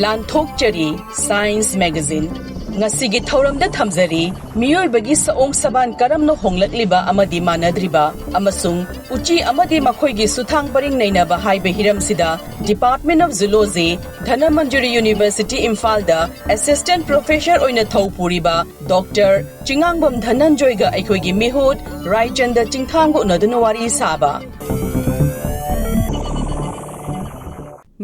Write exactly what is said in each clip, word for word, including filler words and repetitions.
ꯂꯥꯟꯊꯣꯛꯆꯔꯤ science magazine. ꯉꯁꯤꯒꯤ ꯊꯧꯔꯝꯗ ꯊꯝꯖꯔꯤ, ꯃꯤꯑꯣꯏꯕꯒꯤ ꯁꯑꯣꯡ ꯁꯕꯥꯟ ꯀꯔꯝꯅ ꯍꯣꯡꯂꯛꯂꯤꯕ ꯑꯃꯗꯤ ꯃꯥꯟꯅꯗ꯭ꯔꯤꯕ ꯑꯃꯁꯨꯡ ꯎꯆꯤ ꯑꯃꯗꯤ ꯃꯈꯣꯏꯒꯤ ꯁꯨꯊꯥꯡ ꯄꯔꯤꯡ ꯅꯩꯅꯕ ꯍꯥꯏꯕ ꯍꯤꯔꯝꯁꯤꯗ Department of Zoology, Dhanamanjuri university ꯏꯝꯐꯥꯜꯗ ꯑꯦꯁꯤꯁꯇꯦꯟꯠ ꯄ꯭ꯔꯣꯐꯦꯁꯔ ꯑꯣꯏꯅ ꯊꯧ ꯄꯨꯔꯤꯕ ꯗꯣꯛꯇꯔ ꯆꯤꯉꯥꯡꯕꯝ ꯙꯅꯟꯖꯣꯏꯒ ꯑꯩꯈꯣꯏꯒꯤ ꯃꯤꯍꯨꯠ ꯔꯥꯏꯆꯟꯗ ꯆꯤꯡꯊꯥꯡꯒ ꯎꯅꯗꯨꯅ ꯋꯥꯔꯤ ꯁꯥꯕ꯫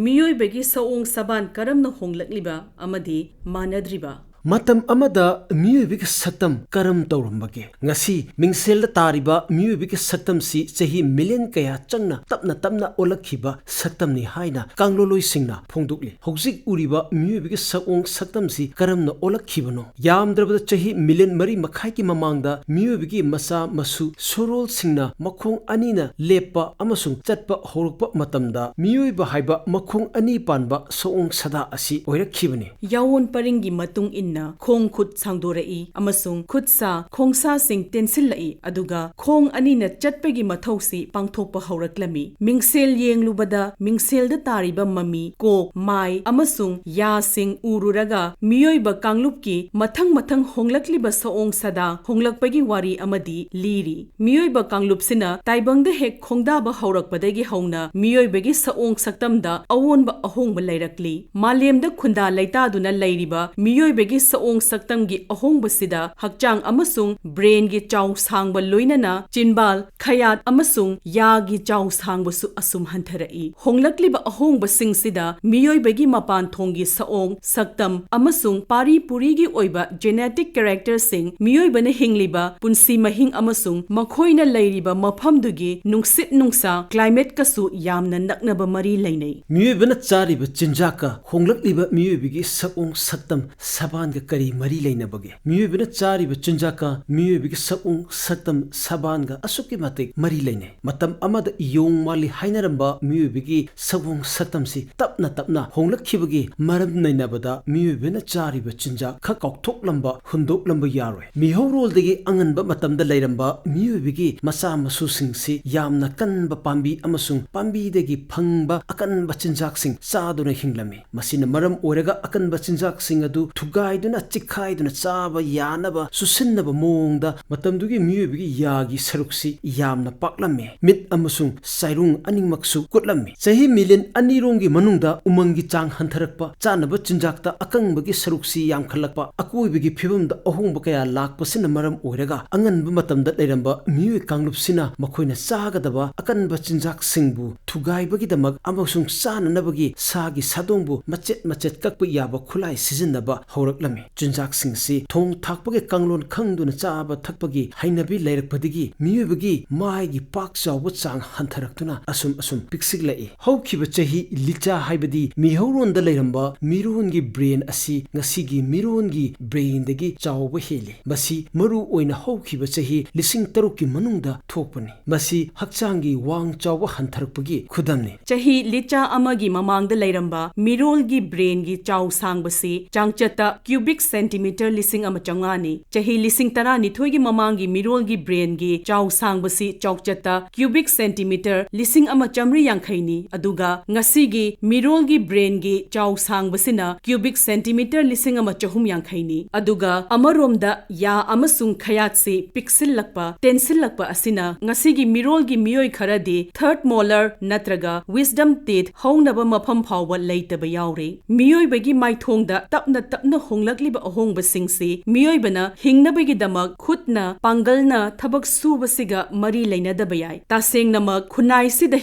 ꯃꯤꯑꯣꯏꯕꯒꯤ ꯁꯑꯣꯡ ꯁꯕꯥꯟ ꯀꯔꯝꯅ ꯍꯣꯡꯂꯛꯂꯤꯕ ꯑꯃꯗꯤ ꯃꯥꯟꯅꯗ꯭ꯔꯤꯕ? ꯃꯇꯝ ꯑꯃꯗ ꯃꯤꯑꯣꯏꯕꯒꯤ ꯁꯛꯇꯝ ꯀꯔꯝ ꯇꯧꯔꯝꯕꯒꯦ? ꯉꯁꯤ ꯃꯤꯡꯁꯦꯜꯗ ꯇꯥꯔꯤꯕ ꯃꯤꯑꯣꯏꯕꯒꯤ ꯁꯛꯇꯝꯁꯤ ꯆꯍꯤ ꯃꯤꯂꯤꯌꯟ ꯀꯌꯥ ꯆꯪꯅ ꯇꯞꯅ ꯇꯞꯅ ꯑꯣꯜꯂꯛꯈꯤꯕ ꯁꯛꯇꯝꯅꯤ ꯍꯥꯏꯅ ꯀꯥꯡꯂꯣꯂꯣꯏꯁꯤꯡꯅ ꯐꯣꯡꯗꯣꯛꯂꯤ꯫ ꯍꯧꯖꯤꯛ ꯎꯔꯤꯕ ꯃꯤꯑꯣꯏꯕꯒꯤ ꯁꯛꯑꯣꯡ ꯁꯛꯇꯝꯁꯤ ꯀꯔꯝꯅ ꯑꯣꯜꯂꯛꯈꯤꯕꯅꯣ? ꯌꯥꯝꯗ꯭ꯔꯕꯗ ꯆꯍꯤ ꯃꯤꯂꯤꯌꯟ ꯃꯔꯤ ꯃꯈꯥꯏꯒꯤ ꯃꯃꯥꯡꯗ ꯃꯤꯑꯣꯏꯕꯒꯤ ꯃꯆꯥ ꯃꯁꯨ ꯁꯣꯔꯣꯜꯁꯤꯡꯅ ꯃꯈꯣꯡ ꯑꯅꯤꯅ ꯂꯦꯞꯄ ꯑꯃꯁꯨꯡ ꯆꯠꯄ ꯍꯧꯔꯛꯄ ꯃꯇꯝꯗ ꯃꯤꯑꯣꯏꯕ ꯍꯥꯏꯕ ꯃꯈꯣꯡ ꯑꯅꯤ ꯄꯥꯟꯕ ꯁꯑꯣꯡ ꯁꯥꯗꯥ ꯑꯁꯤ ꯑꯣꯏꯔꯛꯈꯤꯕꯅꯤ꯫ ꯌꯥꯑꯣꯟ ꯄꯔꯤꯡꯒꯤ ꯃꯇꯨꯡ ꯏꯟꯅ ꯈꯣꯡ ꯈꯨꯠ ꯁꯥꯡꯗꯣꯔꯛꯏ ꯑꯃꯁꯨꯡ ꯈꯨꯠ ꯁꯥ ꯈꯣꯡꯁꯥꯁꯤꯡ ꯇꯦꯟꯁꯤꯜꯂꯛꯏ, ꯑꯗꯨꯒ ꯈꯣꯡ ꯑꯅꯤꯅ ꯆꯠꯄꯒꯤ ꯃꯊꯧꯁꯤ ꯄꯥꯡꯊꯣꯛꯄ ꯍꯧꯔꯛꯂꯝꯃꯤ꯫ ꯃꯤꯡꯁꯦꯜ ꯌꯦꯡꯂꯨꯕꯗ ꯃꯤꯡꯁꯦꯜꯗ ꯇꯥꯔꯤꯕ ꯃꯃꯤ, ꯀꯣꯛ, ꯃꯥꯏ ꯑꯃꯁꯨꯡ ꯌꯥꯁꯤꯡ ꯎꯔꯨꯔꯒ ꯃꯤꯑꯣꯏꯕ ꯀꯥꯡꯂꯨꯞꯀꯤ ꯃꯊꯪ ꯃꯊꯪ ꯍꯣꯡꯂꯛꯂꯤꯕ ꯁꯑꯣꯡ ꯁꯥꯗꯥ ꯍꯣꯡꯂꯛꯄꯒꯤ ꯋꯥꯔꯤ ꯑꯃꯗꯤ ꯂꯤꯔꯤ꯫ ꯃꯤꯑꯣꯏꯕ ꯀꯥꯡꯂꯨꯞꯁꯤꯅ ꯇꯥꯏꯕꯪꯗ ꯍꯦꯛ ꯈꯣꯡꯗꯥꯕ ꯍꯧꯔꯛꯄꯗꯒꯤ ꯍꯧꯅ ꯃꯤꯑꯣꯏꯕꯒꯤ ꯁꯑꯣꯡ ꯁꯛꯇꯝꯗ ꯑꯑꯣꯟꯕ ꯑꯍꯣꯡꯕ ꯂꯩꯔꯛꯂꯤ꯫ ꯃꯥꯂꯦꯝꯗ ꯈꯨꯟꯗꯥ ꯂꯩꯇꯥꯗꯨꯅ ꯂꯩꯔꯤꯕ ꯃꯤꯑꯣꯏꯕꯒꯤ ꯁꯑꯣꯡ ꯁꯛꯇꯝꯒꯤ ꯑꯍꯣꯡꯕꯁꯤꯗ ꯍꯛꯆꯥꯡ ꯑꯃꯁꯨꯡ ꯕ꯭ꯔꯦꯟꯒꯤ ꯆꯥꯎ ꯁꯥꯡꯕ, ꯂꯣꯏꯅꯅ ꯆꯤꯟꯕꯥꯜ, ꯈꯌꯥꯠ ꯑꯃꯁꯨꯡ ꯌꯥꯒꯤ ꯆꯥꯎ ꯁꯥꯡꯕꯁꯨ ꯑꯁꯨꯝ ꯍꯟꯊꯔꯛꯏ꯫ ꯍꯣꯡꯂꯛꯂꯤꯕ ꯑꯍꯣꯡꯕꯁꯤꯡꯁꯤꯗ ꯃꯤꯑꯣꯏꯕꯒꯤ ꯃꯄꯥꯟ ꯊꯣꯡꯒꯤ ꯁꯑꯣꯡ, ꯁꯛꯇꯝ ꯑꯃꯁꯨꯡ ꯄꯥꯔꯤ ꯄꯨꯔꯤꯒꯤ ꯑꯣꯏꯕ genetic characterꯁꯤꯡ ꯃꯤꯑꯣꯏꯕꯅ ꯍꯤꯡꯂꯤꯕ ꯄꯨꯟꯁꯤ ꯃꯍꯤꯡ ꯑꯃꯁꯨꯡ ꯃꯈꯣꯏꯅ ꯂꯩꯔꯤꯕ ꯃꯐꯝꯗꯨꯒꯤ ꯅꯨꯡꯁꯤꯠ ꯅꯨꯡꯁꯥ, climateꯀꯁꯨ ꯌꯥꯝꯅ ꯅꯛꯅꯕ ꯃꯔꯤ ꯂꯩꯅꯩ꯫ ꯃꯤꯑꯣꯏꯕꯅ ꯆꯥꯔꯤꯕ ꯆꯤꯟꯖꯥꯛꯀ ꯍꯣꯡꯂꯛꯂꯤꯕ ꯃꯤꯑꯣꯏꯕꯒꯤ ꯁꯛꯑꯣꯡ ꯁꯛꯇꯝ ꯁꯕꯥꯟ ꯀꯔꯤ ꯃꯔꯤ ꯂꯩꯅꯕꯒꯦ? ꯃꯤꯑꯣꯏꯕꯅ ꯆꯥꯔꯤꯕ ꯆꯤꯟꯖꯥꯛꯀ ꯃꯤꯑꯣꯏꯕꯒꯤ ꯁꯛꯑꯣꯡ ꯁꯛꯇꯝ ꯁꯕꯥꯟꯒ ꯑꯁꯨꯛꯀꯤ ꯃꯇꯤꯛ ꯃꯔꯤ ꯂꯩꯅꯩ꯫ ꯃꯇꯝ ꯑꯃꯗ ꯌꯣꯡ ꯃꯥꯜꯂꯤ ꯍꯥꯏꯅꯔꯝꯕ ꯃꯤꯑꯣꯏꯕꯒꯤ ꯁꯛꯑꯣꯡ ꯁꯛꯇꯝꯁꯤ ꯇꯞꯅ ꯇꯞꯅ ꯍꯣꯡꯂꯛꯈꯤꯕꯒꯤ ꯃꯔꯝ ꯅꯩꯅꯕꯗ ꯃꯤꯑꯣꯏꯕꯅ ꯆꯥꯔꯤꯕ ꯆꯤꯟꯖꯥꯛ ꯈꯛ ꯀꯥꯎꯊꯣꯛꯂꯝꯕ ꯍꯨꯟꯗꯣꯛꯂꯝꯕ ꯌꯥꯔꯣꯏ꯫ ꯃꯤꯍꯧꯔꯣꯜꯗꯒꯤ ꯑꯉꯟꯕ ꯃꯇꯝꯗ ꯂꯩꯔꯝꯕ ꯃꯤꯑꯣꯏꯕꯒꯤ ꯃꯆꯥ ꯃꯁꯨꯁꯤꯡꯁꯤ ꯌꯥꯝꯅ ꯀꯟꯕ ꯄꯥꯝꯕꯤ ꯑꯃꯁꯨꯡ ꯄꯥꯝꯕꯤꯗꯒꯤ ꯐꯪꯕ ꯑꯀꯟꯕ ꯆꯤꯟꯖꯥꯛꯁꯤꯡ ꯆꯥꯗꯨꯅ ꯍꯤꯡꯂꯝꯃꯤ꯫ ꯃꯁꯤꯅ ꯃꯔꯝ ꯑꯣꯏꯔꯒ ꯑꯀꯟꯕ ꯆꯤꯟꯖꯥꯛꯁꯤꯡ ꯑꯗꯨ ꯊꯨꯒꯥꯏꯗꯨꯅ, ꯆꯤꯛꯈꯥꯏꯗꯨꯅ ꯆꯥꯕ ꯌꯥꯅꯕ ꯆꯨꯁꯤꯟꯅꯕ ꯃꯑꯣꯡꯗ ꯃꯇꯝꯗꯨꯒꯤ ꯃꯤꯑꯣꯏꯕꯒꯤ ꯌꯥꯒꯤ ꯁꯔꯨꯛꯁꯤ ꯌꯥꯝꯅ ꯄꯥꯛꯂꯝꯃꯤ꯫ ꯃꯤꯠ ꯑꯃꯁꯨꯡ ꯆꯥꯏꯔꯨꯡ ꯑꯅꯤꯃꯛꯁꯨ ꯀꯨꯠꯂꯝꯃꯤ꯫ ꯆꯍꯤ ꯃꯤꯂꯤꯌꯟ ꯑꯅꯤꯔꯣꯝꯒꯤ ꯃꯅꯨꯡꯗ ꯎꯃꯪꯒꯤ ꯆꯥꯡ ꯍꯟꯊꯔꯛꯄ, ꯆꯥꯅꯕ ꯆꯤꯟꯖꯥꯛꯇ ꯑꯀꯪꯕꯒꯤ ꯁꯔꯨꯛꯁꯤ ꯌꯥꯝꯈꯠꯂꯛꯄ, ꯑꯀꯣꯏꯕꯒꯤ ꯐꯤꯕꯝꯗ ꯑꯍꯣꯡꯕ ꯀꯌꯥ ꯂꯥꯛꯄꯁꯤꯅ ꯃꯔꯝ ꯑꯣꯏꯔꯒ ꯑꯉꯟꯕ ꯃꯇꯝꯗ ꯂꯩꯔꯝꯕ ꯃꯤꯑꯣꯏ ꯀꯥꯡꯂꯨꯞꯁꯤꯅ ꯃꯈꯣꯏꯅ ꯆꯥꯒꯗꯕ ꯑꯀꯟꯕ ꯆꯤꯟꯖꯥꯛꯁꯤꯡꯕꯨ ꯊꯨꯒꯥꯏꯕꯒꯤꯗꯃꯛ ꯑꯃꯁꯨꯡ ꯆꯥꯅꯅꯕꯒꯤ ꯁꯥꯒꯤ ꯁꯥꯗꯣꯡꯕꯨ ꯃꯆꯦꯠ ꯃꯆꯦꯠ ꯀꯛꯄ ꯌꯥꯕ ꯈꯨꯠꯂꯥꯏ ꯁꯤꯖꯤꯟꯅꯕ ꯍꯧꯔꯛꯂꯝꯃꯤ꯫ ꯆꯤꯟꯖꯥꯛꯁꯤꯡ ꯑꯁꯤ ꯊꯣꯡ ꯊꯥꯛꯄꯒꯤ ꯀꯥꯡꯂꯣꯟ ꯈꯪꯗꯨꯅ ꯆꯥꯕ ꯊꯛꯄꯒꯤ ꯍꯩꯅꯕꯤ ꯂꯩꯔꯛꯄꯗꯒꯤ ꯃꯤꯑꯣꯏꯕꯒꯤ ꯃꯥꯏꯒꯤ ꯄꯥꯛ ꯆꯥꯎꯕ ꯆꯥꯡ ꯍꯟꯊꯔꯛꯇꯨꯅ ꯑꯁꯨꯝ ꯑꯁꯨꯝ ꯄꯤꯛꯁꯤꯜꯂꯛꯏ꯫ ꯍꯧꯈꯤꯕ ꯆꯍꯤ ꯂꯤꯆꯥ ꯍꯥꯏꯕꯗꯤ ꯃꯤꯍꯧꯔꯣꯟꯗ ꯂꯩꯔꯝꯕ ꯃꯤꯔꯣꯟꯒꯤ ꯕ꯭ꯔꯦꯟ ꯑꯁꯤ ꯉꯁꯤꯒꯤ ꯃꯤꯔꯣꯟꯒꯤ ꯕ꯭ꯔꯦꯟꯗꯒꯤ ꯆꯥꯎꯕ ꯍꯦꯜꯂꯤ꯫ ꯃꯁꯤ ꯃꯔꯨ ꯑꯣꯏꯅ ꯍꯧꯈꯤꯕ ꯆꯍꯤ ꯂꯤꯁꯤꯡ ꯇꯔꯨꯛꯀꯤ ꯃꯅꯨꯡꯗ ꯊꯣꯛꯄꯅꯤ꯫ ꯃꯁꯤ ꯍꯛꯆꯥꯡꯒꯤ ꯋꯥꯡ ꯆꯥꯎꯕ ꯍꯟꯊꯔꯛꯄꯒꯤ ꯈꯨꯗꯝꯅꯤ꯫ ꯆꯍꯤ ꯂꯤꯆꯥ ꯑꯃꯒꯤ ꯃꯃꯥꯡꯗ ꯂꯩꯔꯝꯕ ꯃꯤꯔꯣꯜꯒꯤ ꯕ꯭ꯔꯦꯟꯒꯤ ꯆꯥꯎ ꯁꯥꯡꯕꯁꯤ ꯆꯥꯡꯆꯠꯇ ꯀ꯭ꯌꯨꯕꯤꯛ ꯁꯦꯟꯇꯤꯃꯤꯇꯔ ꯂꯤꯁꯤꯡ ꯑꯃ ꯆꯥꯝꯃꯉꯥꯅꯤ꯫ ꯆꯍꯤ ꯂꯤꯁꯤꯡ ꯇꯔꯥꯅꯤꯊꯣꯏꯒꯤ ꯃꯃꯥꯡꯒꯤ ꯃꯤꯔꯣꯜꯒꯤ ꯕ꯭ꯔꯦꯟꯒꯤ ꯆꯥꯎ ꯁꯥꯡꯕꯁꯤ ꯆꯥꯎꯆꯠꯇ ꯀ꯭ꯌꯨꯕꯤꯛ ꯁꯦꯟꯇꯤꯃꯤꯇꯔ ꯂꯤꯁꯤꯡ ꯑꯃ ꯆꯥꯝꯃꯔꯤ ꯌꯥꯡꯈꯩꯅꯤ꯫ ꯑꯗꯨꯒ ꯉꯁꯤꯒꯤ ꯃꯤꯔꯣꯜꯒꯤ ꯕ꯭ꯔꯦꯟꯒꯤ ꯆꯥꯎ ꯁꯥꯡꯕꯁꯤꯅ ꯀ꯭ꯌꯨꯕꯤꯛ ꯁꯦꯟꯇꯤꯃꯤꯇꯔ ꯂꯤꯁꯤꯡ ꯑꯃ ꯆꯍꯨꯝ ꯌꯥꯡꯈꯩꯅꯤ꯫ ꯑꯗꯨꯒ ꯑꯃꯔꯣꯝꯗ ꯌꯥ ꯑꯃꯁꯨꯡ ꯈꯌꯥꯠꯁꯤ ꯄꯤꯛꯁꯤꯜꯂꯛꯄ, ꯇꯦꯟꯁꯤꯜꯂꯛꯄ ꯑꯁꯤꯅ ꯉꯁꯤꯒꯤ ꯃꯤꯔꯣꯜꯒꯤ ꯃꯤꯑꯣꯏ ꯈꯔꯗꯤ ꯊꯔꯗ ꯃꯣꯂꯔ ꯅꯠꯇ꯭ꯔꯒ wisdom teeth ꯍꯧꯅꯕ ꯃꯐꯝ ꯐꯥꯎꯕ ꯂꯩꯇꯕ ꯌꯥꯎꯔꯦ꯫ ꯃꯤꯑꯣꯏꯕꯒꯤ ꯃꯥꯏꯊꯣꯡꯗ ꯇꯞꯅ ꯇꯞꯅ ꯍꯣꯡꯂꯛꯂꯤꯕ ꯑꯍꯣꯡꯕꯁꯤꯡꯁꯤ ꯃꯤꯑꯣꯏꯕꯅ ꯍꯤꯡꯅꯕꯒꯤꯗꯃꯛ ꯈꯨꯠꯅ, ꯄꯥꯡꯒꯜꯅ ꯊꯕꯛ ꯁꯨꯕꯁꯤꯒ ꯃꯔꯤ ꯂꯩꯅꯗꯕ ꯌꯥꯏ꯫ ꯇꯁꯦꯡꯅꯃꯛ ꯈꯨꯟꯅꯥꯏꯁꯤꯗ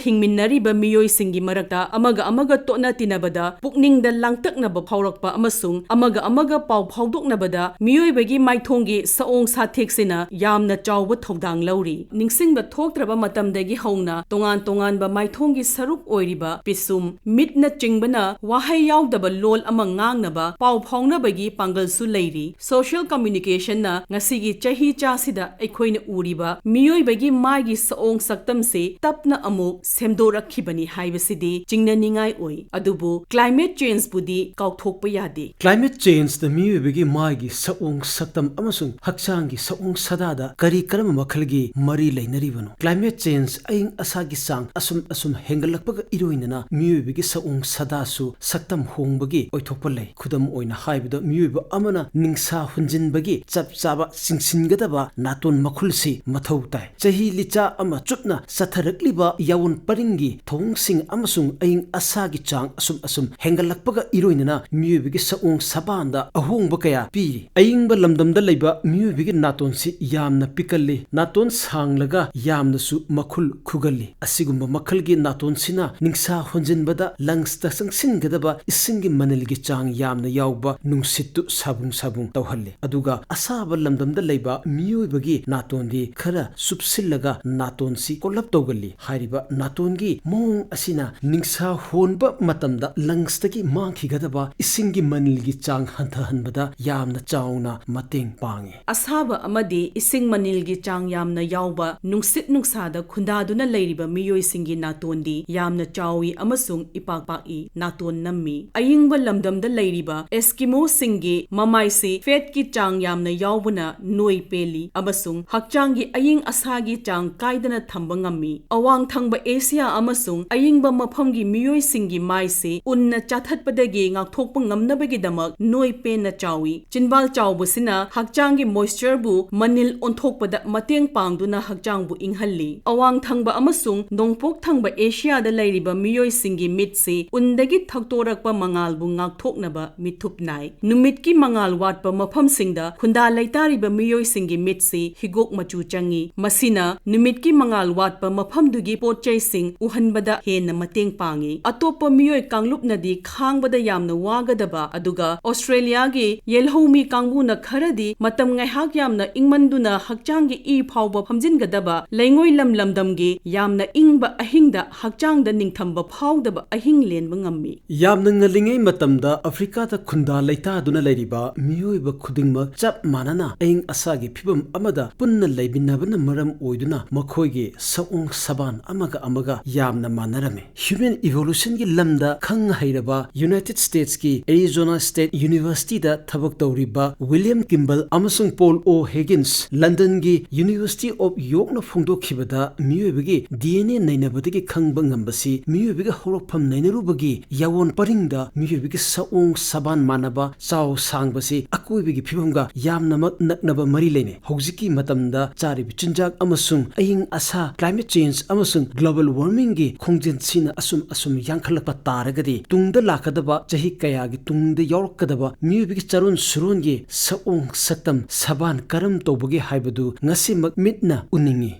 ꯍꯤꯡꯃꯤꯟꯅꯔꯤꯕ ꯃꯤꯑꯣꯏꯁꯤꯡꯒꯤ ꯃꯔꯛꯇ ꯑꯃꯒ ꯑꯃꯒ ꯇꯣꯠꯅ ꯇꯤꯟꯅꯕꯗ ꯄꯨꯛꯅꯤꯡꯗ ꯂꯥꯡꯇꯛꯅꯕ ꯐꯥꯎꯔꯛꯄ ꯑꯃꯁꯨꯡ ꯑꯃꯒ ꯑꯃꯒ ꯄꯥꯎ ꯐꯥꯎꯗꯣꯛꯅꯕꯗ ꯃꯤꯑꯣꯏꯕꯒꯤ ꯃꯥꯏꯊꯣꯡꯒꯤ ꯁꯛꯑꯣꯡ ꯁꯥꯊꯦꯛꯁꯤꯅ ꯌꯥꯝꯅ ꯆꯥꯎꯕ ꯊꯧꯗꯥꯡ ꯂꯧꯔꯤ꯫ ꯅꯤꯡꯁꯤꯡꯕ ꯊꯣꯛꯇ꯭ꯔꯕ ꯃꯇꯝꯗꯒꯤ ꯍꯧꯅ ꯇꯣꯉꯥꯟ ꯇꯣꯉꯥꯟꯕ ꯃꯥꯏꯊꯣꯡꯒꯤ ꯁꯔꯨꯛ ꯑꯣꯏꯔꯤꯕ ꯄꯤꯁꯨꯝ, ꯃꯤꯠꯅꯆꯤꯡꯕꯅ ꯋꯥꯍꯩ ꯌꯥꯎꯗꯕ ꯂꯣꯜ ꯑꯃ ꯉꯥꯡꯅꯕ, ꯄꯥꯎ ꯐꯥꯎꯅꯕꯒꯤ ꯄꯥꯡꯒꯜꯁꯨ ꯂꯩꯔꯤ꯫ Social communication ꯅ ꯉꯁꯤꯒꯤ ꯆꯍꯤ ꯆꯥꯁꯤꯗ ꯑꯩꯈꯣꯏꯅ ꯎꯔꯤꯕ ꯃꯤꯑꯣꯏꯕꯒꯤ ꯃꯥꯏꯒꯤ ꯁꯛꯑꯣꯡ ꯁꯛꯇꯝꯁꯤ ꯇꯞꯅ ꯑꯃꯨꯛ ꯁꯦꯝꯗꯣꯔꯛꯈꯤꯕꯅꯤ ꯍꯥꯏꯕꯁꯤꯗꯤ ꯆꯤꯡꯅꯅꯤꯡꯉꯥꯏ ꯑꯣꯏ꯫ ꯑꯗꯨꯕꯨ climate change ꯕꯨꯗꯤ ꯀꯥꯎꯊꯣꯛꯄ ꯌꯥꯗꯦ꯫ Climate change ꯅ ꯃꯤꯑꯣꯏꯕꯒꯤ ꯃꯥꯏꯒꯤ ꯁꯛꯑꯣꯡ ꯁꯛꯇꯝ ꯑꯃꯁꯨꯡ ꯍꯛꯆꯥꯡꯒꯤ ꯁꯛꯑꯣꯡ ꯁꯥꯗꯥꯗ ꯀꯔꯤ ꯀꯔꯝꯕ ꯃꯈꯜꯒꯤ ꯃꯔꯤ ꯂꯩꯅꯔꯤꯕꯅꯣ? Climate change, ꯑꯏꯪ ꯑꯁꯥꯒꯤ ꯆꯥꯡ ꯑꯁꯨꯝ ꯑꯁꯨꯝ ꯍꯦꯟꯒꯠꯂꯛꯄꯒ ꯏꯔꯣꯏꯅꯅ ꯃꯤꯑꯣꯏꯕꯒꯤ ꯁꯛꯑꯣꯡ ꯁꯥꯗꯥꯁꯨ ꯁꯛꯇꯝ ꯍꯣꯡꯕꯒꯤ ꯑꯣꯏꯊꯣꯛꯄ ꯂꯩ꯫ ꯈꯨꯗꯝ ꯑꯣꯏꯅ ꯍꯥꯏꯕꯗ, ꯃꯤꯑꯣꯏꯕ ꯑꯃꯅ ꯅꯤꯡꯁꯥ ꯍꯨꯟꯖꯤꯟꯕꯒꯤ ꯆꯞ ꯆꯥꯕ ꯆꯤꯡꯁꯤꯟꯒꯗꯕ ꯅꯥꯇꯣꯟ ꯃꯈꯨꯜꯁꯤ ꯃꯊꯧ ꯇꯥꯏ꯫ ꯆꯍꯤ ꯂꯤꯆꯥ ꯑꯃ ꯆꯨꯞꯅ ꯆꯠꯊꯔꯛꯂꯤꯕ ꯌꯥꯋꯣꯟ ꯄꯔꯤꯡꯒꯤ ꯊꯧꯑꯣꯡꯁꯤꯡ ꯑꯃꯁꯨꯡ ꯑꯏꯪ ꯑꯁꯥꯒꯤ ꯆꯥꯡ ꯑꯁꯨꯝ ꯑꯁꯨꯝ ꯍꯦꯟꯒꯠꯂꯛꯄꯒ ꯏꯔꯣꯏꯅꯅ ꯃꯤꯑꯣꯏꯕꯒꯤ ꯁꯛꯑꯣꯡ ꯁꯥꯗꯥꯗ ꯑꯍꯣꯡꯕ ꯀꯌꯥ ꯄꯤꯔꯤ꯫ ꯑꯏꯪꯕ ꯂꯝꯗꯝꯗ ꯂꯩꯕ ꯃꯤꯑꯣꯏꯕꯒꯤ ꯅꯥꯇꯣꯟꯁꯤ ꯌꯥꯝꯅ ꯄꯤꯛꯀꯜꯂꯤ꯫ ꯅꯥꯇꯣꯟ ꯁꯥꯡꯂꯒ ꯌꯥꯝꯅꯁꯨ ꯃꯈꯨꯜ ꯈꯨꯒꯜꯂꯤ꯫ ꯑꯁꯤꯒꯨꯝꯕ ꯃꯈꯜꯒꯤ ꯅꯥꯇꯣꯟꯁꯤꯅ ꯅꯤꯡꯁꯥ ꯍꯣꯟꯖꯤꯟꯕꯗ lungs ꯇ ꯆꯪꯁꯤꯟꯒꯗꯕ ꯏꯁꯤꯡꯒꯤ ꯃꯅꯤꯜꯒꯤ ꯆꯥꯡ ꯌꯥꯝꯅ ꯌꯥꯎꯕ ꯅꯨꯡꯁꯤꯠꯇꯨ ꯁꯥꯕꯨꯡ ꯁꯥꯕꯨꯡ ꯇꯧꯍꯜꯂꯤ꯫ ꯑꯗꯨꯒ ꯑꯁꯥꯕ ꯂꯝꯗꯝꯗ ꯂꯩꯕ ꯃꯤꯑꯣꯏꯕꯒꯤ ꯅꯥꯇꯣꯟꯗꯤ ꯈꯔ ꯁꯨꯞꯁꯤꯜꯂꯒ ꯅꯥꯇꯣꯟꯁꯤ ꯀꯣꯜꯂꯞ ꯇꯧꯒꯜꯂꯤ꯫ ꯍꯥꯏꯔꯤꯕ ꯅꯥꯇꯣꯟꯒꯤ ꯃꯑꯣꯡ ꯑꯁꯤꯅ ꯅꯤꯡꯁꯥ ꯍꯣꯟꯕ ꯃꯇꯝꯗ lungs ꯇꯒꯤ ꯃꯥꯡꯈꯤꯒꯗꯕ ꯏꯁꯤꯡꯒꯤ ꯃꯅꯤꯜꯒꯤ ꯆꯥꯡ ꯍꯟꯊꯍꯟꯕꯗ ꯌꯥꯝꯅ ꯆꯥꯎꯅ ꯃꯇꯦꯡ ꯄꯥꯡꯏ꯫ ꯑꯁꯥꯕ ꯑꯃꯗꯤ ꯏꯁꯤꯡ ꯃꯅꯤꯜꯒꯤ ꯆꯥꯡ ꯌꯥꯝꯅ ꯌꯥꯎꯕ ꯅꯨꯡꯁꯤꯠ ꯅꯨꯡꯁꯥꯗ ꯈꯨꯟꯗꯥꯗꯨꯅ ꯂꯩꯔꯤꯕ ꯃꯤꯑꯣꯏꯁꯤꯡꯒꯤ ꯅꯥꯇꯣꯟꯗꯤ ꯌꯥꯝꯅ ꯆꯥꯎꯏ ꯑꯃꯁꯨꯡ ꯏꯄꯥꯛ ꯄꯥꯛꯏ, ꯅꯥꯇꯣꯟ ꯅꯝꯃꯤ꯫ ꯑꯏꯪꯕ ꯂꯝꯗꯝꯗ ꯂꯩꯔꯤꯕ ꯑꯦꯁꯀꯤꯃꯣꯁꯤꯡꯒꯤ ꯃꯃꯥꯏꯁꯤ fat ꯀꯤ ꯆꯥꯡ ꯌꯥꯝꯅ ꯌꯥꯎꯕꯅ ꯅꯣꯏ ꯄꯦꯜꯂꯤ ꯑꯃꯁꯨꯡ ꯍꯛꯆꯥꯡꯒꯤ ꯑꯏꯪ ꯑꯁꯥꯒꯤ ꯆꯥꯡ ꯀꯥꯏꯗꯅ ꯊꯝꯕ ꯉꯝꯃꯤ꯫ ꯑꯋꯥꯡ ꯊꯪꯕ ꯑꯦꯁꯤꯌꯥ ꯑꯃꯁꯨꯡ ꯑꯏꯪꯕ ꯃꯐꯝꯒꯤ ꯃꯤꯑꯣꯏꯁꯤꯡꯒꯤ ꯃꯥꯏꯁꯤ ꯎꯟꯅ ꯆꯥꯊꯠꯄꯗꯒꯤ ꯉꯥꯛꯊꯣꯛꯄ ꯉꯝꯅꯕꯒꯤꯗꯃꯛ ꯅꯣꯏ ꯄꯦꯟꯅ ꯆꯥꯎꯏ꯫ ꯆꯤꯟꯕꯥꯜ ꯆꯥꯎꯕꯁꯤꯅ ꯍꯛꯆꯥꯡꯒꯤ moisture ꯕꯨ ꯃꯅꯤꯜ ꯑꯣꯟꯊꯣꯛꯄꯗ ꯃꯇꯦꯡ ꯄꯥꯡꯗꯨꯅ ꯍꯛꯆꯥꯡꯕꯨ ꯏꯪꯍꯜꯂꯤ꯫ ꯑꯋꯥꯡ ꯊꯪꯕ ꯑꯃꯁꯨꯡ ꯅꯣꯡꯄꯣꯛ ꯊꯪꯕ ꯑꯦꯁꯤꯌꯥꯗ ꯂꯩꯔꯤꯕ ꯃꯤꯑꯣꯏꯁꯤꯡꯒꯤ ꯃꯤꯠꯁꯤ ꯎꯟꯗꯒꯤ ꯊꯛꯇꯣꯔꯛꯄ ꯃꯉꯥꯜꯕꯨ ꯉꯥꯛꯊꯣꯛꯅꯕ ꯃꯤꯠꯊꯨꯞ ꯅꯥꯏ꯫ ꯅꯨꯃꯤꯠꯀꯤ ꯃꯉꯥꯜ ꯋꯥꯠꯄ ꯃꯐꯝꯁꯤꯡꯗ ꯈꯨꯟꯗꯥ ꯂꯩꯇꯥꯔꯤꯕ ꯃꯤꯑꯣꯏꯁꯤꯡꯒꯤ ꯃꯤꯠꯁꯤ ꯍꯤꯒꯣꯛ ꯃꯆꯨ ꯆꯪꯏ꯫ ꯃꯁꯤꯅ ꯅꯨꯃꯤꯠꯀꯤ ꯃꯉꯥꯜ ꯋꯥꯠꯄ ꯃꯐꯝꯗꯨꯒꯤ ꯄꯣꯠꯆꯩꯁꯤꯡ ꯎꯍꯟꯕꯗ ꯍꯦꯟꯅ ꯃꯇꯦꯡ ꯄꯥꯡꯏ꯫ ꯑꯇꯣꯞꯄ ꯃꯤꯑꯣꯏ ꯀꯥꯡꯂꯨꯞꯅꯗꯤ ꯈꯥꯡꯕꯗ ꯌꯥꯝꯅ ꯋꯥꯒꯗꯕ, ꯑꯗꯨꯒ ꯑꯣꯁꯇ꯭ꯔꯦꯂꯤꯌꯥꯒꯤ ꯌꯦꯜꯍꯧꯃꯤ ꯀꯥꯡꯕꯨꯅ ꯈꯔꯗꯤ ꯃꯇꯝ ꯉꯥꯏꯍꯥꯛ ꯌꯥꯝꯅ ꯏꯪꯃꯟꯗꯨꯅ ꯍꯛꯆꯥꯡꯒꯤ ꯏ ꯐꯥꯎꯕ ꯐꯝꯖꯤꯟꯒꯗꯕ ꯂꯩꯉꯣꯏ ꯂꯝ ꯂꯝꯗꯝꯒꯤ ꯌꯥꯝꯅ ꯏꯪꯕ ꯑꯍꯤꯡꯗ ꯍꯛꯆꯥꯡꯗ ꯅꯤꯡꯊꯝꯕ ꯐꯥꯎꯗꯕ ꯑꯍꯤꯡ ꯂꯦꯟꯕ ꯉꯝꯃꯤ꯫ ꯌꯥꯝꯅ ꯉꯜꯂꯤꯉꯩ ꯃꯇꯝꯗ ꯑꯐ꯭ꯔꯤꯀꯥꯗ ꯈꯨꯟꯗꯥ ꯂꯩꯇꯥꯗꯨꯅ ꯂꯩꯔꯤꯕ ꯃꯤꯑꯣꯏꯕ ꯈꯨꯗꯤꯡꯃꯛ ꯆꯞ ꯃꯥꯟꯅꯅ ꯑꯏꯪ ꯑꯁꯥꯒꯤ ꯐꯤꯕꯝ ꯑꯃꯗ ꯄꯨꯟꯅ ꯂꯩꯃꯤꯟꯅꯕꯅ ꯃꯔꯝ ꯑꯣꯏꯗꯨꯅ ꯃꯈꯣꯏꯒꯤ ꯁꯛꯑꯣꯡ ꯁꯕꯥꯟ ꯑꯃꯒ ꯑꯃꯒ ꯌꯥꯝꯅ ꯃꯥꯟꯅꯔꯝꯃꯤ꯫ Human evolutionꯒꯤ ꯂꯝꯗ ꯈꯪ ꯍꯩꯔꯕ United Statesꯀꯤ Arizona State Universityꯗ ꯊꯕꯛ ꯇꯧꯔꯤꯕ William Kimball ꯑꯃꯁꯨꯡ Paul O Higgins, Londonꯒꯤ University of Yorkꯅ ꯐꯣꯡꯗꯣꯛꯈꯤꯕꯗ, ꯃꯤꯑꯣꯏꯕꯒꯤ DNA ꯅꯩꯅꯕꯗꯒꯤ ꯈꯪꯕ ꯉꯝꯕꯁꯤ ꯃꯤꯑꯣꯏꯕꯒꯤ ꯍꯧꯔꯛꯐꯝ ꯅꯩꯅꯔꯨꯕꯒꯤ ꯌꯥꯋꯣꯟ ꯄꯔꯤꯡꯗ ꯃꯤꯑꯣꯏꯕꯒꯤ ꯁꯛꯑꯣꯡ ꯁꯕꯥꯟ ꯃꯥꯟꯅꯕ, ꯆꯥꯎ ꯁꯥꯡꯕꯁꯤ ꯑꯀꯣꯏꯕꯒꯤ ꯐꯤꯕꯝꯒ ꯌꯥꯝꯅꯃꯛ ꯅꯛꯅꯕ ꯃꯔꯤ ꯂꯩꯅꯩ꯫ ꯍꯧꯖꯤꯛꯀꯤ ꯃꯇꯝꯗ ꯆꯥꯔꯤꯕ ꯆꯤꯟꯖꯥꯛ ꯑꯃꯁꯨꯡ ꯑꯏꯪ ꯑꯁꯥ, climate change, ꯑꯃꯁꯨꯡ global warmingꯒꯤ ꯈꯣꯡꯖꯦꯜꯁꯤꯅ ꯑꯁꯨꯝ ꯑꯁꯨꯝ ꯌꯥꯡꯈꯠꯂꯛꯄ ꯇꯥꯔꯒꯗꯤ, ꯇꯨꯡꯗ ꯂꯥꯛꯀꯗꯕ ꯆꯍꯤ ꯀꯌꯥꯒꯤ ꯇꯨꯡꯗ ꯌꯥꯎꯔꯛꯀꯗꯕ ꯃꯤꯑꯣꯏꯕꯒꯤ ꯆꯔꯣꯟ ꯁꯨꯔꯣꯟꯒꯤ ꯁꯛꯑꯣꯡ ꯁꯛꯇꯝ ꯁꯕꯥꯟ ꯀꯔꯝ ꯇꯧꯕꯒꯦ ꯍꯥꯏꯕꯗꯨ ꯉꯁꯤꯃꯛ ꯃꯤꯠꯅ ꯎꯅꯤꯡꯏ꯫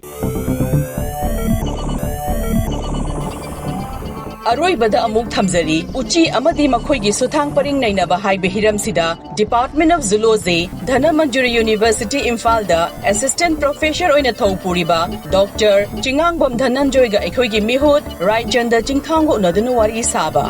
ꯑꯔꯣꯏꯕꯗ ꯑꯃꯨꯛ ꯊꯝꯖꯔꯤ, ꯎꯆꯤ ꯑꯃꯗꯤ ꯃꯈꯣꯏꯒꯤ ꯁꯨꯊꯥꯡ ꯄꯔꯤꯡ ꯅꯩꯅꯕ ꯍꯥꯏꯕ ꯍꯤꯔꯝꯁꯤꯗ Department of Zoology, Dhanamanjuri University, ꯏꯝꯐꯥꯜꯗ Assistant Professor ꯑꯣꯏꯅ ꯊꯧ ꯄꯨꯔꯤꯕ Doctor ꯆꯤꯉꯥꯡꯕꯝ ꯙꯅꯟꯖꯣꯏꯒ ꯑꯩꯈꯣꯏꯒꯤ ꯃꯤꯍꯨꯠ ꯔꯥꯏꯆꯟꯗ ꯆꯤꯡꯊꯥꯡꯒ ꯎꯅꯗꯨꯅ ꯋꯥꯔꯤ ꯁꯥꯕ꯫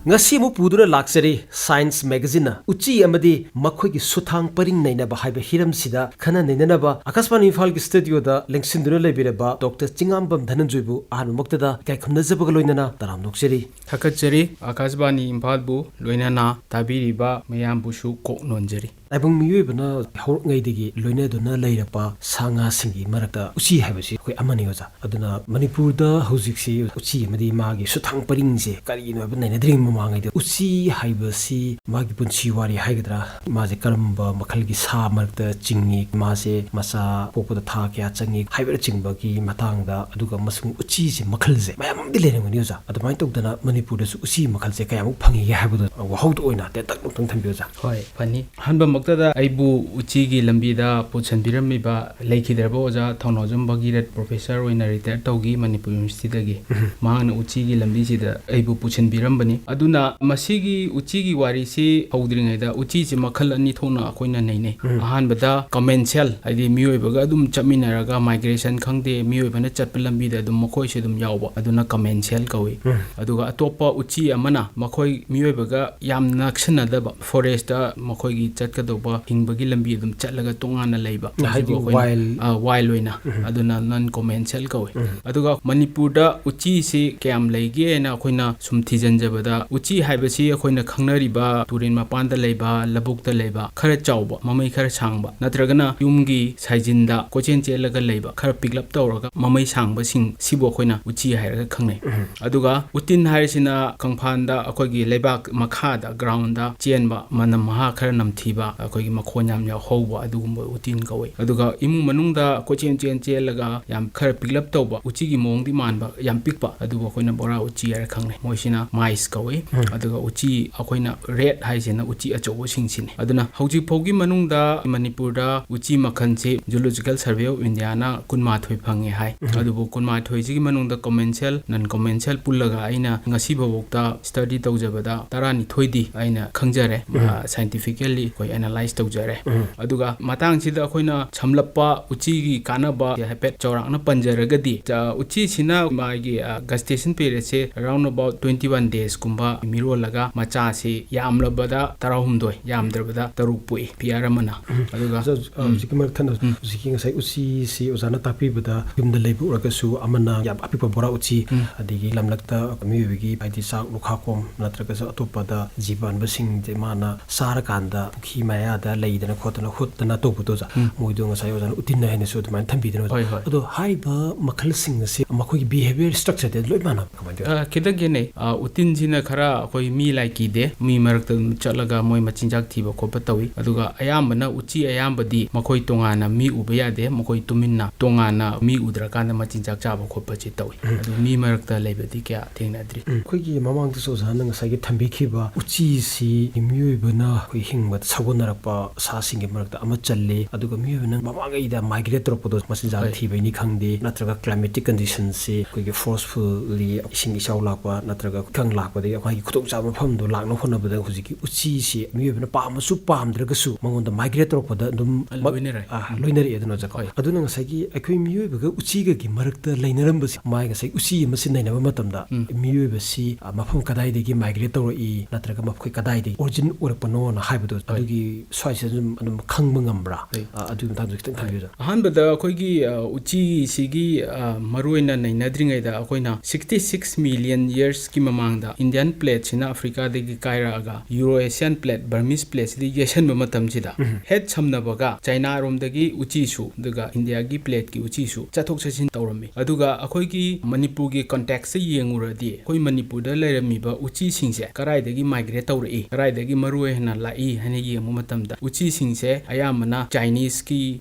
ꯉꯁꯤ ꯑꯃꯨꯛ ꯄꯨꯗꯨꯅ ꯂꯥꯛꯆꯔꯤ Science Magazineꯅ ꯎꯆꯤ ꯑꯃꯗꯤ ꯃꯈꯣꯏꯒꯤ ꯁꯨꯊꯥꯡ ꯄꯔꯤꯡ ꯅꯩꯅꯕ ꯍꯥꯏꯕ ꯍꯤꯔꯝꯁꯤꯗ ꯈꯟꯅ ꯅꯩꯅꯅꯕ ꯑꯀꯥꯁꯕꯥꯅꯤ ꯏꯝꯐꯥꯜꯒꯤ studioꯗ ꯂꯦꯡꯁꯤꯟꯗꯨꯅ ꯂꯩꯕꯤꯔꯕ Doctor ꯆꯤꯉꯥꯝꯕꯝ ꯙꯅꯟꯖꯣꯏꯕꯨ ꯑꯍꯥꯟꯕꯃꯛꯇꯗ ꯏꯀꯥꯏ ꯈꯨꯝꯅꯖꯕꯒ ꯂꯣꯏꯅꯅ ꯇꯔꯥꯝꯅ ꯑꯣꯛꯆꯔꯤ꯫ ꯊꯥꯒꯠꯆꯔꯤ ꯑꯀꯥꯁꯕꯥꯅꯤ ꯏꯝꯐꯥꯜꯕꯨ ꯂꯣꯏꯅꯅ ꯇꯥꯕꯤꯔꯤꯕ ꯃꯌꯥꯝꯕꯨꯁꯨ ꯀꯣꯛ ꯅꯣꯟꯖꯔꯤ꯫ ꯇꯥꯏꯕꯪ ꯃꯤꯑꯣꯏꯕꯅ ꯍꯧꯔꯛꯉꯩꯗꯒꯤ ꯂꯣꯏꯅꯗꯨꯅ ꯂꯩꯔꯛꯄ ꯁꯥ ꯉꯥꯁꯤꯡꯒꯤ ꯃꯔꯛꯇ ꯎꯆꯤ ꯍꯥꯏꯕꯁꯤ ꯑꯩꯈꯣꯏ ꯑꯃꯅꯤ, ꯑꯣꯖꯥ꯫ ꯑꯗꯨꯅ ꯃꯅꯤꯄꯨꯔꯗ ꯍꯧꯖꯤꯛꯁꯤ ꯎꯆꯤ ꯑꯃꯗꯤ ꯃꯥꯒꯤ ꯁꯨꯊꯥꯡ ꯄꯔꯤꯡꯁꯦ ꯀꯔꯤꯅꯣ ꯍꯥꯏꯕ ꯅꯩꯅꯗ꯭ꯔꯤꯉꯩ ꯃꯃꯥꯡꯉꯩꯗ ꯎꯆꯤ ꯍꯥꯏꯕꯁꯤ ꯃꯥꯒꯤ ꯄꯨꯟꯁꯤ ꯋꯥꯔꯤ ꯍꯥꯏꯒꯗ꯭ꯔꯥ, ꯃꯥꯁꯦ ꯀꯔꯝꯕ ꯃꯈꯜꯒꯤ ꯁꯥ ꯃꯔꯛꯇ ꯆꯤꯡꯉꯤ, ꯃꯥꯁꯦ ꯃꯆꯥ ꯄꯣꯛꯄꯗ ꯊꯥ ꯀꯌꯥ ꯆꯪꯉꯤ ꯍꯥꯏꯕꯅꯆꯤꯡꯕꯒꯤ ꯃꯇꯥꯡꯗ, ꯑꯗꯨꯒ ꯑꯃꯁꯨꯡ ꯎꯆꯤꯁꯦ ꯃꯈꯜꯁꯦ ꯃꯌꯥꯝ ꯑꯃꯗꯤ ꯂꯩꯔꯝꯒꯅꯤ, ꯑꯣꯖꯥ꯫ ꯑꯗꯨꯃꯥꯏꯅ ꯇꯧꯗꯅ ꯃꯅꯤꯄꯨꯔꯗꯁꯨ ꯎꯆꯤ ꯃꯈꯜꯁꯦ ꯀꯌꯥꯃꯨꯛ ꯐꯪꯉꯤꯒꯦ ꯍꯥꯏꯕꯗꯣ ꯋꯥꯍꯧꯗ ꯑꯣꯏꯅ ꯇꯦꯟꯇꯛ ꯑꯃꯨꯛꯇꯪ ꯊꯝꯕꯤꯌꯨ, ꯑꯣꯖꯥ꯫ ꯍꯣꯏ, ꯐꯅꯤ꯫ ꯑꯍꯥꯟꯕ ꯃꯛꯇꯗ ꯑꯩꯕꯨ ꯎꯆꯤꯒꯤ ꯂꯝꯕꯤꯗ ꯄꯨꯁꯤꯟꯕꯤꯔꯝꯃꯤꯕ ꯂꯩꯈꯤꯗ꯭ꯔꯕ ꯑꯣꯖꯥ ꯊꯧꯅꯥꯎꯖꯝ ꯚꯒꯤꯔꯠ, ꯄ꯭ꯔꯣꯐꯦꯁꯔ ꯑꯣꯏꯅ ꯔꯤꯇꯥꯌꯔ ꯇꯧꯈꯤ ꯃꯅꯤꯄꯨꯔ ꯌꯨꯅꯤꯚꯔꯁꯤꯇꯤꯗꯒꯤ꯫ ꯃꯍꯥꯛꯅ ꯎꯆꯤꯒꯤ ꯂꯝꯕꯤꯁꯤꯗ ꯑꯩꯕꯨ ꯄꯨꯁꯤꯟꯕꯤꯔꯝꯕꯅꯤ꯫ ꯑꯗꯨꯅ ꯃꯁꯤꯒꯤ ꯎꯆꯤꯒꯤ ꯋꯥꯔꯤꯁꯤ ꯍꯧꯗ꯭ꯔꯤꯉꯩꯗ ꯎꯆꯤꯁꯤ ꯃꯈꯜ ꯑꯅꯤ ꯊꯣꯛꯅ ꯑꯩꯈꯣꯏꯅ ꯅꯩꯅꯩ꯫ ꯑꯍꯥꯟꯕꯗ ꯀꯃꯦꯟꯁꯦꯜ, ꯍꯥꯏꯗꯤ ꯃꯤꯑꯣꯏꯕꯒ ꯑꯗꯨꯝ ꯆꯠꯃꯤꯟꯅꯔꯒ ꯃꯥꯏꯒ꯭ꯔꯦꯁꯟ ꯈꯪꯗꯦ, ꯃꯤꯑꯣꯏꯕꯅ ꯆꯠꯄ ꯂꯝꯕꯤꯗ ꯑꯗꯨꯝ ꯃꯈꯣꯏꯁꯨ ꯑꯗꯨꯝ ꯌꯥꯎꯕ, ꯑꯗꯨꯅ ꯀꯃꯦꯟꯁꯦꯜ ꯀꯧꯏ꯫ ꯑꯗꯨꯒ ꯑꯇꯣꯞꯄ ꯎꯆꯤ ꯑꯃꯅ ꯃꯈꯣꯏ ꯃꯤꯑꯣꯏꯕꯒ ꯌꯥꯝ ꯅꯛꯁꯤꯟꯅꯗꯕ, ꯐꯣꯔꯦꯁꯇ ꯃꯈꯣꯏꯒꯤ ꯆꯠꯀꯗꯧꯕ ꯍꯤꯡꯕꯒꯤ ꯂꯝꯕꯤ ꯑꯗꯨꯝ ꯆꯠꯂꯒ ꯇꯣꯉꯥꯟꯅ ꯂꯩꯕ, ꯍꯥꯏꯗꯤ ꯃꯁꯤꯕꯨ ꯑꯩꯈꯣꯏꯅ, wild꯫ ꯑ, wild ꯑꯣꯏꯅ꯫ ꯑꯗꯨꯅ non commercial ꯀꯧꯏ꯫ ꯑꯗꯨꯒ ꯃꯅꯤꯄꯨꯔꯗ ꯎꯆꯤꯁꯤ ꯀꯌꯥꯝ ꯂꯩꯒꯦ ꯍꯥꯏꯅ ꯑꯩꯈꯣꯏꯅ ꯁꯨꯝ ꯊꯤꯖꯤꯟꯖꯕꯗ, ꯎꯆꯤ ꯍꯥꯏꯕꯁꯤ ꯑꯩꯈꯣꯏꯅ ꯈꯪꯅꯔꯤꯕ ꯇꯨꯔꯦꯟ ꯃꯄꯥꯟꯗ ꯂꯩꯕ, ꯂꯧꯕꯨꯛꯇ ꯂꯩꯕ, ꯈꯔ ꯆꯥꯎꯕ, ꯃꯃꯩ ꯈꯔ ꯁꯥꯡꯕ, ꯅꯠꯇ꯭ꯔꯒꯅ ꯌꯨꯝꯒꯤ ꯁꯥꯏꯖꯤꯟꯗ ꯀꯣꯏꯆꯦꯟ ꯆꯦꯜꯂꯒ ꯂꯩꯕ, ꯈꯔ ꯄꯤꯛꯂꯞ ꯇꯧꯔꯒ ꯃꯃꯩ ꯁꯥꯡꯕꯁꯤꯡ ꯁꯤꯕꯨ ꯑꯩꯈꯣꯏꯅ ꯎꯆꯤ ꯍꯥꯏꯔꯒ ꯈꯪꯅꯩ꯫ ꯑꯗꯨꯒ ꯎꯇꯤꯟ ꯍꯥꯏꯔꯤꯁꯤꯅ ꯀꯪꯐꯥꯟꯗ, ꯑꯩꯈꯣꯏꯒꯤ ꯂꯩꯕꯥꯛ ꯃꯈꯥꯗ, groundꯗ ꯆꯦꯟꯕ, ꯃꯅꯝ ꯃꯍꯥ ꯈꯔ ꯅꯝꯊꯤꯕ, ꯑꯩꯈꯣꯏꯒꯤ ꯃꯈꯣꯟ ꯌꯥꯝ ꯌꯥꯎꯍꯧꯕ, ꯑꯗꯨꯒꯨꯝꯕ ꯎꯇꯤꯟ ꯀꯧꯋꯤ꯫ ꯑꯗꯨꯒ ꯏꯃꯨꯡ ꯃꯅꯨꯡꯗ ꯀꯣꯏꯆꯦꯟ ꯆꯦꯟ ꯆꯦꯜꯂꯒ ꯌꯥꯝ ꯈꯔ ꯄꯤꯛꯂꯞ ꯇꯧꯕ, ꯎꯆꯤꯒꯤ ꯃꯑꯣꯡꯗꯤ ꯃꯥꯟꯕ, ꯌꯥꯝ ꯄꯤꯛꯄ, ꯑꯗꯨꯕꯨ ꯑꯩꯈꯣꯏꯅ ꯕꯣꯔꯥ ꯎꯆꯤ ꯍꯥꯏꯔ ꯈꯪꯅꯩ꯫ ꯃꯣꯏꯁꯤꯅ mice ꯀꯧꯋꯤ꯫ ꯑꯗꯨꯒ ꯎꯆꯤ ꯑꯩꯈꯣꯏꯅ rat ꯍꯥꯏꯁꯤꯅ ꯎꯆꯤ ꯑꯆꯧꯕꯁꯤꯡꯁꯤꯅꯤ꯫ ꯑꯗꯨꯅ ꯍꯧꯖꯤꯛ ꯐꯥꯎꯒꯤ ꯃꯅꯨꯡꯗ ꯃꯅꯤꯄꯨꯔꯗ ꯎꯆꯤ ꯃꯈꯜꯁꯦ Zoological Survey of Indiaꯅ ꯀꯨꯟꯃꯥꯊꯣꯏ ꯐꯪꯉꯦ ꯍꯥꯏ꯫ ꯑꯗꯨꯕꯨ ꯀꯨꯟꯃꯥꯊꯣꯏꯁꯤꯒꯤ ꯃꯅꯨꯡꯗ commercial, non commercial ꯄꯨꯜꯂꯒ ꯑꯩꯅ ꯉꯁꯤ ꯐꯥꯎꯕꯗ study ꯇꯧꯖꯕꯗ ꯇꯔꯥꯅꯤꯊꯣꯏꯗꯤ ꯑꯩꯅ ꯈꯪꯖꯔꯦ꯫ ꯑ, scientifically ꯑꯩꯈꯣꯏ analyse ꯇꯧꯖꯔꯦ꯫ ꯑꯗꯨꯒ ꯃꯇꯥꯡꯁꯤꯗ ꯑꯩꯈꯣꯏꯅ ꯁꯝꯂꯞꯄ ꯎꯆꯤꯒꯤ ꯀꯥꯟꯅꯕ ꯍꯥꯏꯐꯦꯠ ꯆꯥꯎꯔꯥꯛꯅ ꯄꯟꯖꯔꯒꯗꯤ, ꯑ, ꯎꯆꯤꯁꯤꯅ ꯃꯥꯒꯤ, ꯑ, gestation periodꯁꯦ around about twenty one daysꯀꯨꯝꯕ ꯃꯤꯔꯣꯜꯂꯒ ꯃꯆꯥꯁꯤ ꯌꯥꯝꯂꯕꯗ ꯇꯔꯥꯍꯨꯝꯗꯣꯏ, ꯌꯥꯝꯗ꯭ꯔꯕꯗ ꯇꯔꯨꯛ ꯄꯣꯛꯏ, pair ꯑꯃꯅ꯫ ꯑꯗꯨꯒ ꯑꯣꯖꯥ, ꯑ, ꯎꯝ꯫ ꯍꯧꯖꯤꯛꯀꯤ ꯃꯔꯛ ꯊꯠꯅ, ꯎꯝ꯫ ꯍꯧꯖꯤꯛꯀꯤ ꯉꯁꯥꯏ ꯎꯆꯤꯁꯤ ꯑꯣꯖꯥꯅ ꯇꯥꯛꯄꯤꯕꯗ ꯌꯨꯝꯗ ꯂꯩꯕ ꯎꯔꯒꯁꯨ ꯑꯃꯅ ꯌꯥꯝ ꯑꯄꯤꯛꯄ ꯕꯣꯔꯥ ꯎꯆꯤ, ꯎꯝ꯫ ꯑꯗꯒꯤ ꯂꯝꯂꯛꯇ ꯃꯤꯑꯣꯏꯕꯒꯤ ꯍꯥꯏꯗꯤ ꯆꯥꯛ ꯂꯨꯈꯥꯛꯀꯣꯝ ꯅꯠꯇ꯭ꯔꯒꯁꯨ ꯑꯇꯣꯞꯄꯗ ꯖꯤꯕ ꯑꯟꯕꯁꯤꯡꯁꯦ ꯃꯥꯅ ꯆꯥꯔꯀꯥꯟꯗ ꯄꯨꯈ꯭ꯔꯤ ꯃꯌꯥꯗ ꯂꯩꯗꯅ ꯈꯣꯠꯇꯅ ꯍꯨꯠꯇꯅ ꯇꯧꯕꯗꯣ ꯑꯣꯖꯥ, ꯎꯝ꯫ ꯃꯣꯏꯗꯣ ꯉꯁꯥꯏ ꯑꯣꯖꯥꯅ ꯎꯇꯤꯟꯅ ꯍꯥꯏꯅꯁꯨ ꯑꯗꯨꯃꯥꯏꯅ ꯊꯝꯕꯤꯗꯅ ꯑꯣꯖꯥ꯫ ꯍꯣꯏ, ꯍꯣꯏ꯫ ꯑꯗꯣ ꯍꯥꯏꯔꯤꯕ ꯃꯈꯜꯁꯤꯡ ꯑꯁꯤ ꯃꯈꯣꯏꯒꯤ behaviour structureꯗꯤ ꯂꯣꯏ ꯃꯥꯟꯅꯕ ꯀꯃꯥꯏꯅ ꯇꯧꯋꯤ? ꯑ, ꯈꯤꯇꯪ ꯈꯦꯠꯅꯩ꯫ ꯑ, ꯎꯇꯤꯟꯁꯤꯅ ꯈꯔ ꯑꯩꯈꯣꯏ ꯃꯤ ꯂꯥꯏ ꯀꯤꯗꯦ, ꯃꯤ ꯃꯔꯛꯇ ꯑꯗꯨꯝ ꯆꯠꯂꯒ ꯃꯣꯏ ꯃꯆꯤꯟꯖꯥꯛ ꯊꯤꯕ ꯈꯣꯠꯄ ꯇꯧꯏ꯫ ꯑꯗꯨꯒ ꯑꯌꯥꯝꯕꯅ ꯎꯆꯤ ꯑꯌꯥꯝꯕꯗꯤ ꯃꯈꯣꯏ ꯇꯣꯉꯥꯟꯅ ꯃꯤ ꯎꯕ ꯌꯥꯗꯦ, ꯃꯈꯣꯏ ꯇꯨꯃꯤꯟꯅ ꯇꯣꯉꯥꯟꯅ ꯃꯤ ꯎꯗ꯭ꯔꯀꯥꯟꯗ ꯃꯆꯤꯟꯖꯥꯛ ꯆꯥꯕ ꯈꯣꯠꯄꯁꯤ ꯇꯧꯏ꯫ ꯎꯝ꯫ ꯑꯗꯨ ꯃꯤ ꯃꯔꯛꯇ ꯂꯩꯕꯗꯤ ꯀꯌꯥ ꯊꯦꯡꯅꯗ꯭ꯔꯤ꯫ ꯎꯝ꯫ ꯑꯩꯈꯣꯏꯒꯤ ꯃꯃꯥꯡꯗꯁꯨ ꯑꯣꯖꯥꯅ ꯉꯁꯥꯏꯒꯤ ꯊꯝꯕꯤꯈꯤꯕ ꯎꯆꯤꯁꯤ ꯃꯤꯑꯣꯏꯕꯅ ꯑꯩꯈꯣꯏ ꯍꯤꯡꯕꯗ ꯁꯥꯒꯣꯟꯅ ꯂꯩꯅꯔꯛꯄ ꯁꯥꯁꯤꯡꯒꯤ ꯃꯔꯛꯇ ꯑꯃ ꯆꯜꯂꯤ꯫ ꯑꯗꯨꯒ ꯃꯤꯑꯣꯏꯕꯅ ꯃꯃꯥꯡꯉꯩꯗ migrate ꯇꯧꯔꯛꯄꯗꯣ, ꯃꯆꯤꯟꯖꯥꯛ ꯍꯣꯏ꯫ ꯊꯤꯕꯩꯅꯤ ꯈꯪꯗꯦ, ꯅꯠꯇ꯭ꯔꯒ climatic condition ꯁꯤ ꯑꯩꯈꯣꯏꯒꯤ forcefully ꯏꯁꯤꯡ ꯏꯆꯥꯎ ꯂꯥꯛꯄ ꯅꯠꯇ꯭ꯔꯒ ꯏꯀꯪ ꯂꯥꯛꯄꯗꯒꯤ ꯃꯥꯒꯤ ꯈꯨꯗꯣꯡꯆꯥꯕ ꯃꯐꯝꯗꯣ ꯂꯥꯛꯅꯕ ꯍꯣꯠꯅꯕꯗ ꯍꯧꯖꯤꯛꯀꯤ ꯎꯆꯤꯁꯤ ꯃꯤꯑꯣꯏꯕꯅ ꯄꯥꯝꯃꯁꯨ ꯄꯥꯝꯗ꯭ꯔꯒꯁꯨ ꯃꯉꯣꯟꯗ migrate ꯇꯧꯔꯛꯄꯗ ꯑꯗꯨꯝ ꯃ-, ꯂꯣꯏꯅꯔꯦ꯫ ꯑꯥ, ꯂꯣꯏꯅꯔꯛꯑꯦ ꯑꯗꯨꯅ ꯆꯠꯀꯣ꯫ ꯍꯣꯏ꯫ ꯑꯗꯨꯅ ꯉꯁꯥꯏꯒꯤ ꯑꯩꯈꯣꯏ ꯃꯤꯑꯣꯏꯕꯒ ꯎꯆꯤꯒꯒꯤ ꯃꯔꯛꯇ ꯂꯩꯅꯔꯝꯕꯁꯤ, ꯃꯥꯒꯤ ꯉꯁꯥꯏ ꯎꯆꯤ ꯑꯃꯁꯤ ꯅꯩꯅꯕ ꯃꯇꯝꯗ ꯎꯝ꯫ ꯃꯤꯑꯣꯏꯕꯁꯤ, ꯑ, ꯃꯐꯝ ꯀꯗꯥꯏꯗꯒꯤ migrate ꯇꯧꯔꯛꯏ ꯅꯠꯇ꯭ꯔꯒ ꯃꯈꯣꯏ ꯀꯗꯥꯏꯗꯒꯤ origin ꯑꯣꯏꯔꯛꯄꯅꯣꯅ ꯍꯥꯏꯕꯗꯣ, ꯍꯣꯏ꯫ ꯑꯗꯨꯒꯤ ꯁ꯭ꯋꯥꯏꯁꯤꯗ ꯑꯗꯨꯝ, ꯑꯗꯨꯝ ꯈꯪꯕ ꯉꯝꯕ꯭ꯔꯥ? ꯍꯣꯏ꯫ ꯑ, ꯑꯗꯨꯒꯤ ꯃꯇꯥꯡꯗꯁꯨ ꯈꯤꯇꯪ ꯊꯝꯕꯤꯌꯨꯗꯅ꯫ ꯑꯍꯥꯟꯕꯗ ꯑꯩꯈꯣꯏꯒꯤ, ꯑ, ꯎꯆꯤꯁꯤꯒꯤ, ꯑ, ꯃꯔꯨꯑꯣꯏꯅ ꯅꯩꯅꯗ꯭ꯔꯤꯉꯩꯗ ꯑꯩꯈꯣꯏꯅ sixty six million years ꯀꯤ ꯃꯃꯥꯡꯗ Indian plate ꯁꯤꯅ Africa ꯗꯒꯤ ꯀꯥꯏꯔꯛꯑꯒ Euro Asian plate, Burmese plate ꯁꯤꯗ ꯌꯩꯁꯟꯕ ꯃꯇꯝꯁꯤꯗ, ꯎꯝ꯫ ꯍꯦꯠ ꯁꯝꯅꯕꯒ China ꯔꯣꯝꯗꯒꯤ ꯎꯆꯤꯁꯨ, ꯑꯗꯨꯒ India ꯒꯤ plate ꯀꯤ ꯎꯆꯤꯁꯨ ꯆꯠꯊꯣꯛ ꯆꯠꯁꯤꯟ ꯇꯧꯔꯝꯃꯤ꯫ ꯑꯗꯨꯒ ꯑꯩꯈꯣꯏꯒꯤ ꯃꯅꯤꯄꯨꯔꯒꯤ context ꯇ ꯌꯦꯡꯉꯨꯔꯗꯤ, ꯑꯩꯈꯣꯏ ꯃꯅꯤꯄꯨꯔꯗ ꯂꯩꯔꯝꯃꯤꯕ ꯎꯆꯤꯁꯤꯡꯁꯦ ꯀꯗꯥꯏꯗꯒꯤ migrate ꯇꯧꯔꯛꯏ, ꯀꯗꯥꯏꯗꯒꯤ ꯃꯔꯨ ꯑꯣꯏꯅ ꯂꯥꯛꯏ ꯍꯥꯏꯅ ꯌꯦꯡꯕ ꯃꯇꯝꯗ, ꯎꯆꯤꯁꯤꯡꯁꯦ ꯑꯌꯥꯝꯕꯅ Chinese ꯀꯤ,